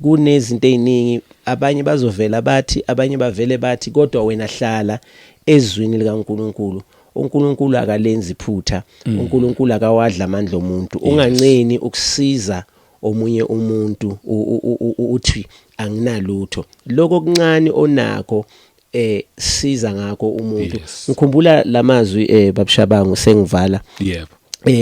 kunezinto eziningi, abanye bazovela bathi, abanye bavele bathi, kodwa wena hlala ezwini likaNkulunkulu. uNkulunkulu akalenzi iphutha, uNkulunkulu akawadla amandla omuntu. Unganceni ukusiza omunye umuntu uthi anginalutho, lokho okuncane onakho siza ngakho umuntu. Ngikhumbula lamazwi, babushabangu, sengivala,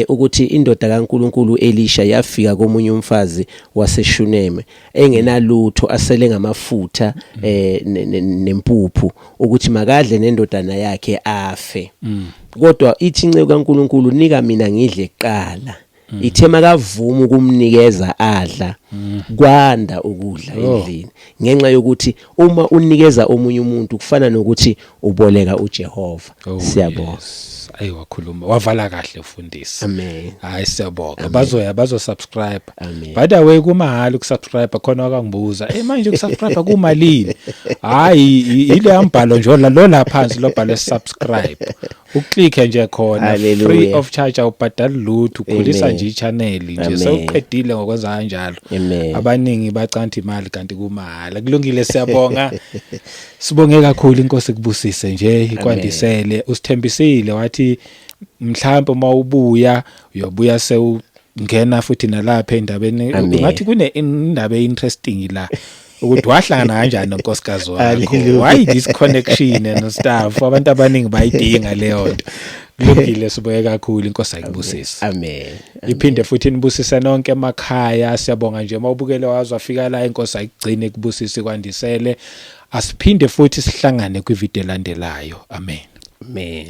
ukuthi indoda kaNkuluNkulu Elisha yafika komunye umfazi waseShuneme engenalutho, asele ngamafutha nempuphu ukuthi makadle nendodana yakhe afe. Kodwa ithi inceku kaNkuluNkulu, "Nika mina ngidle kuqala." Ithe makavuma ukumnikeza, adla, kwanda ukudla endlini, ngenxa yokuthi uma unikeza omunye umuntu kufana nokuthi uboleka uJehova. Siyabonga. Yes. Ayi, wakhuluma wavala kahle, mfundisi. Amen. Hayi, siyabonga. Bazoya bazo subscribe. Amen. By the way, kumahhala ukusubscribe. Khona wakangibuza, manje ukusubscribe kumalini? Hayi, ile ambhalo nje lo la phansi lo bhale subscribe. Uclicke nje khona, Hallelujah. free of charge, awubhadali lutho, ukhulisa Amen. nje i-channel nje. Amen. Sewuqedile ngokwenza kanjalo. Amen. Abaningi bacanta imali kanti kumahhala. Kulungile, siyabonga. Sibonge kakhulu, inkosi kubusise nje, ikwandisele. Usithembisile wathi mhlawumbe uma ubuya uyobuya sewungena futhi nalapha endabeni. Amen. Ngathi kune indaba interesting la ukuthi wahlangana kanjani nonkosikazi wakho. Hallelujah. Why this connection and stuff? Abantu abaningi bayidinga leyo nto. Kulungile, sibuye kakhulu, inkosi ayikubusise. Amen. Iphinde futhi nibusise nonke emakhaya. Siyabonga nje mawubukele waze wafika la. Inkosi ayigcine, kubusise, kwandisele. Asiphinde futhi sihlangane kwivideo elandelayo. Amen. Amen.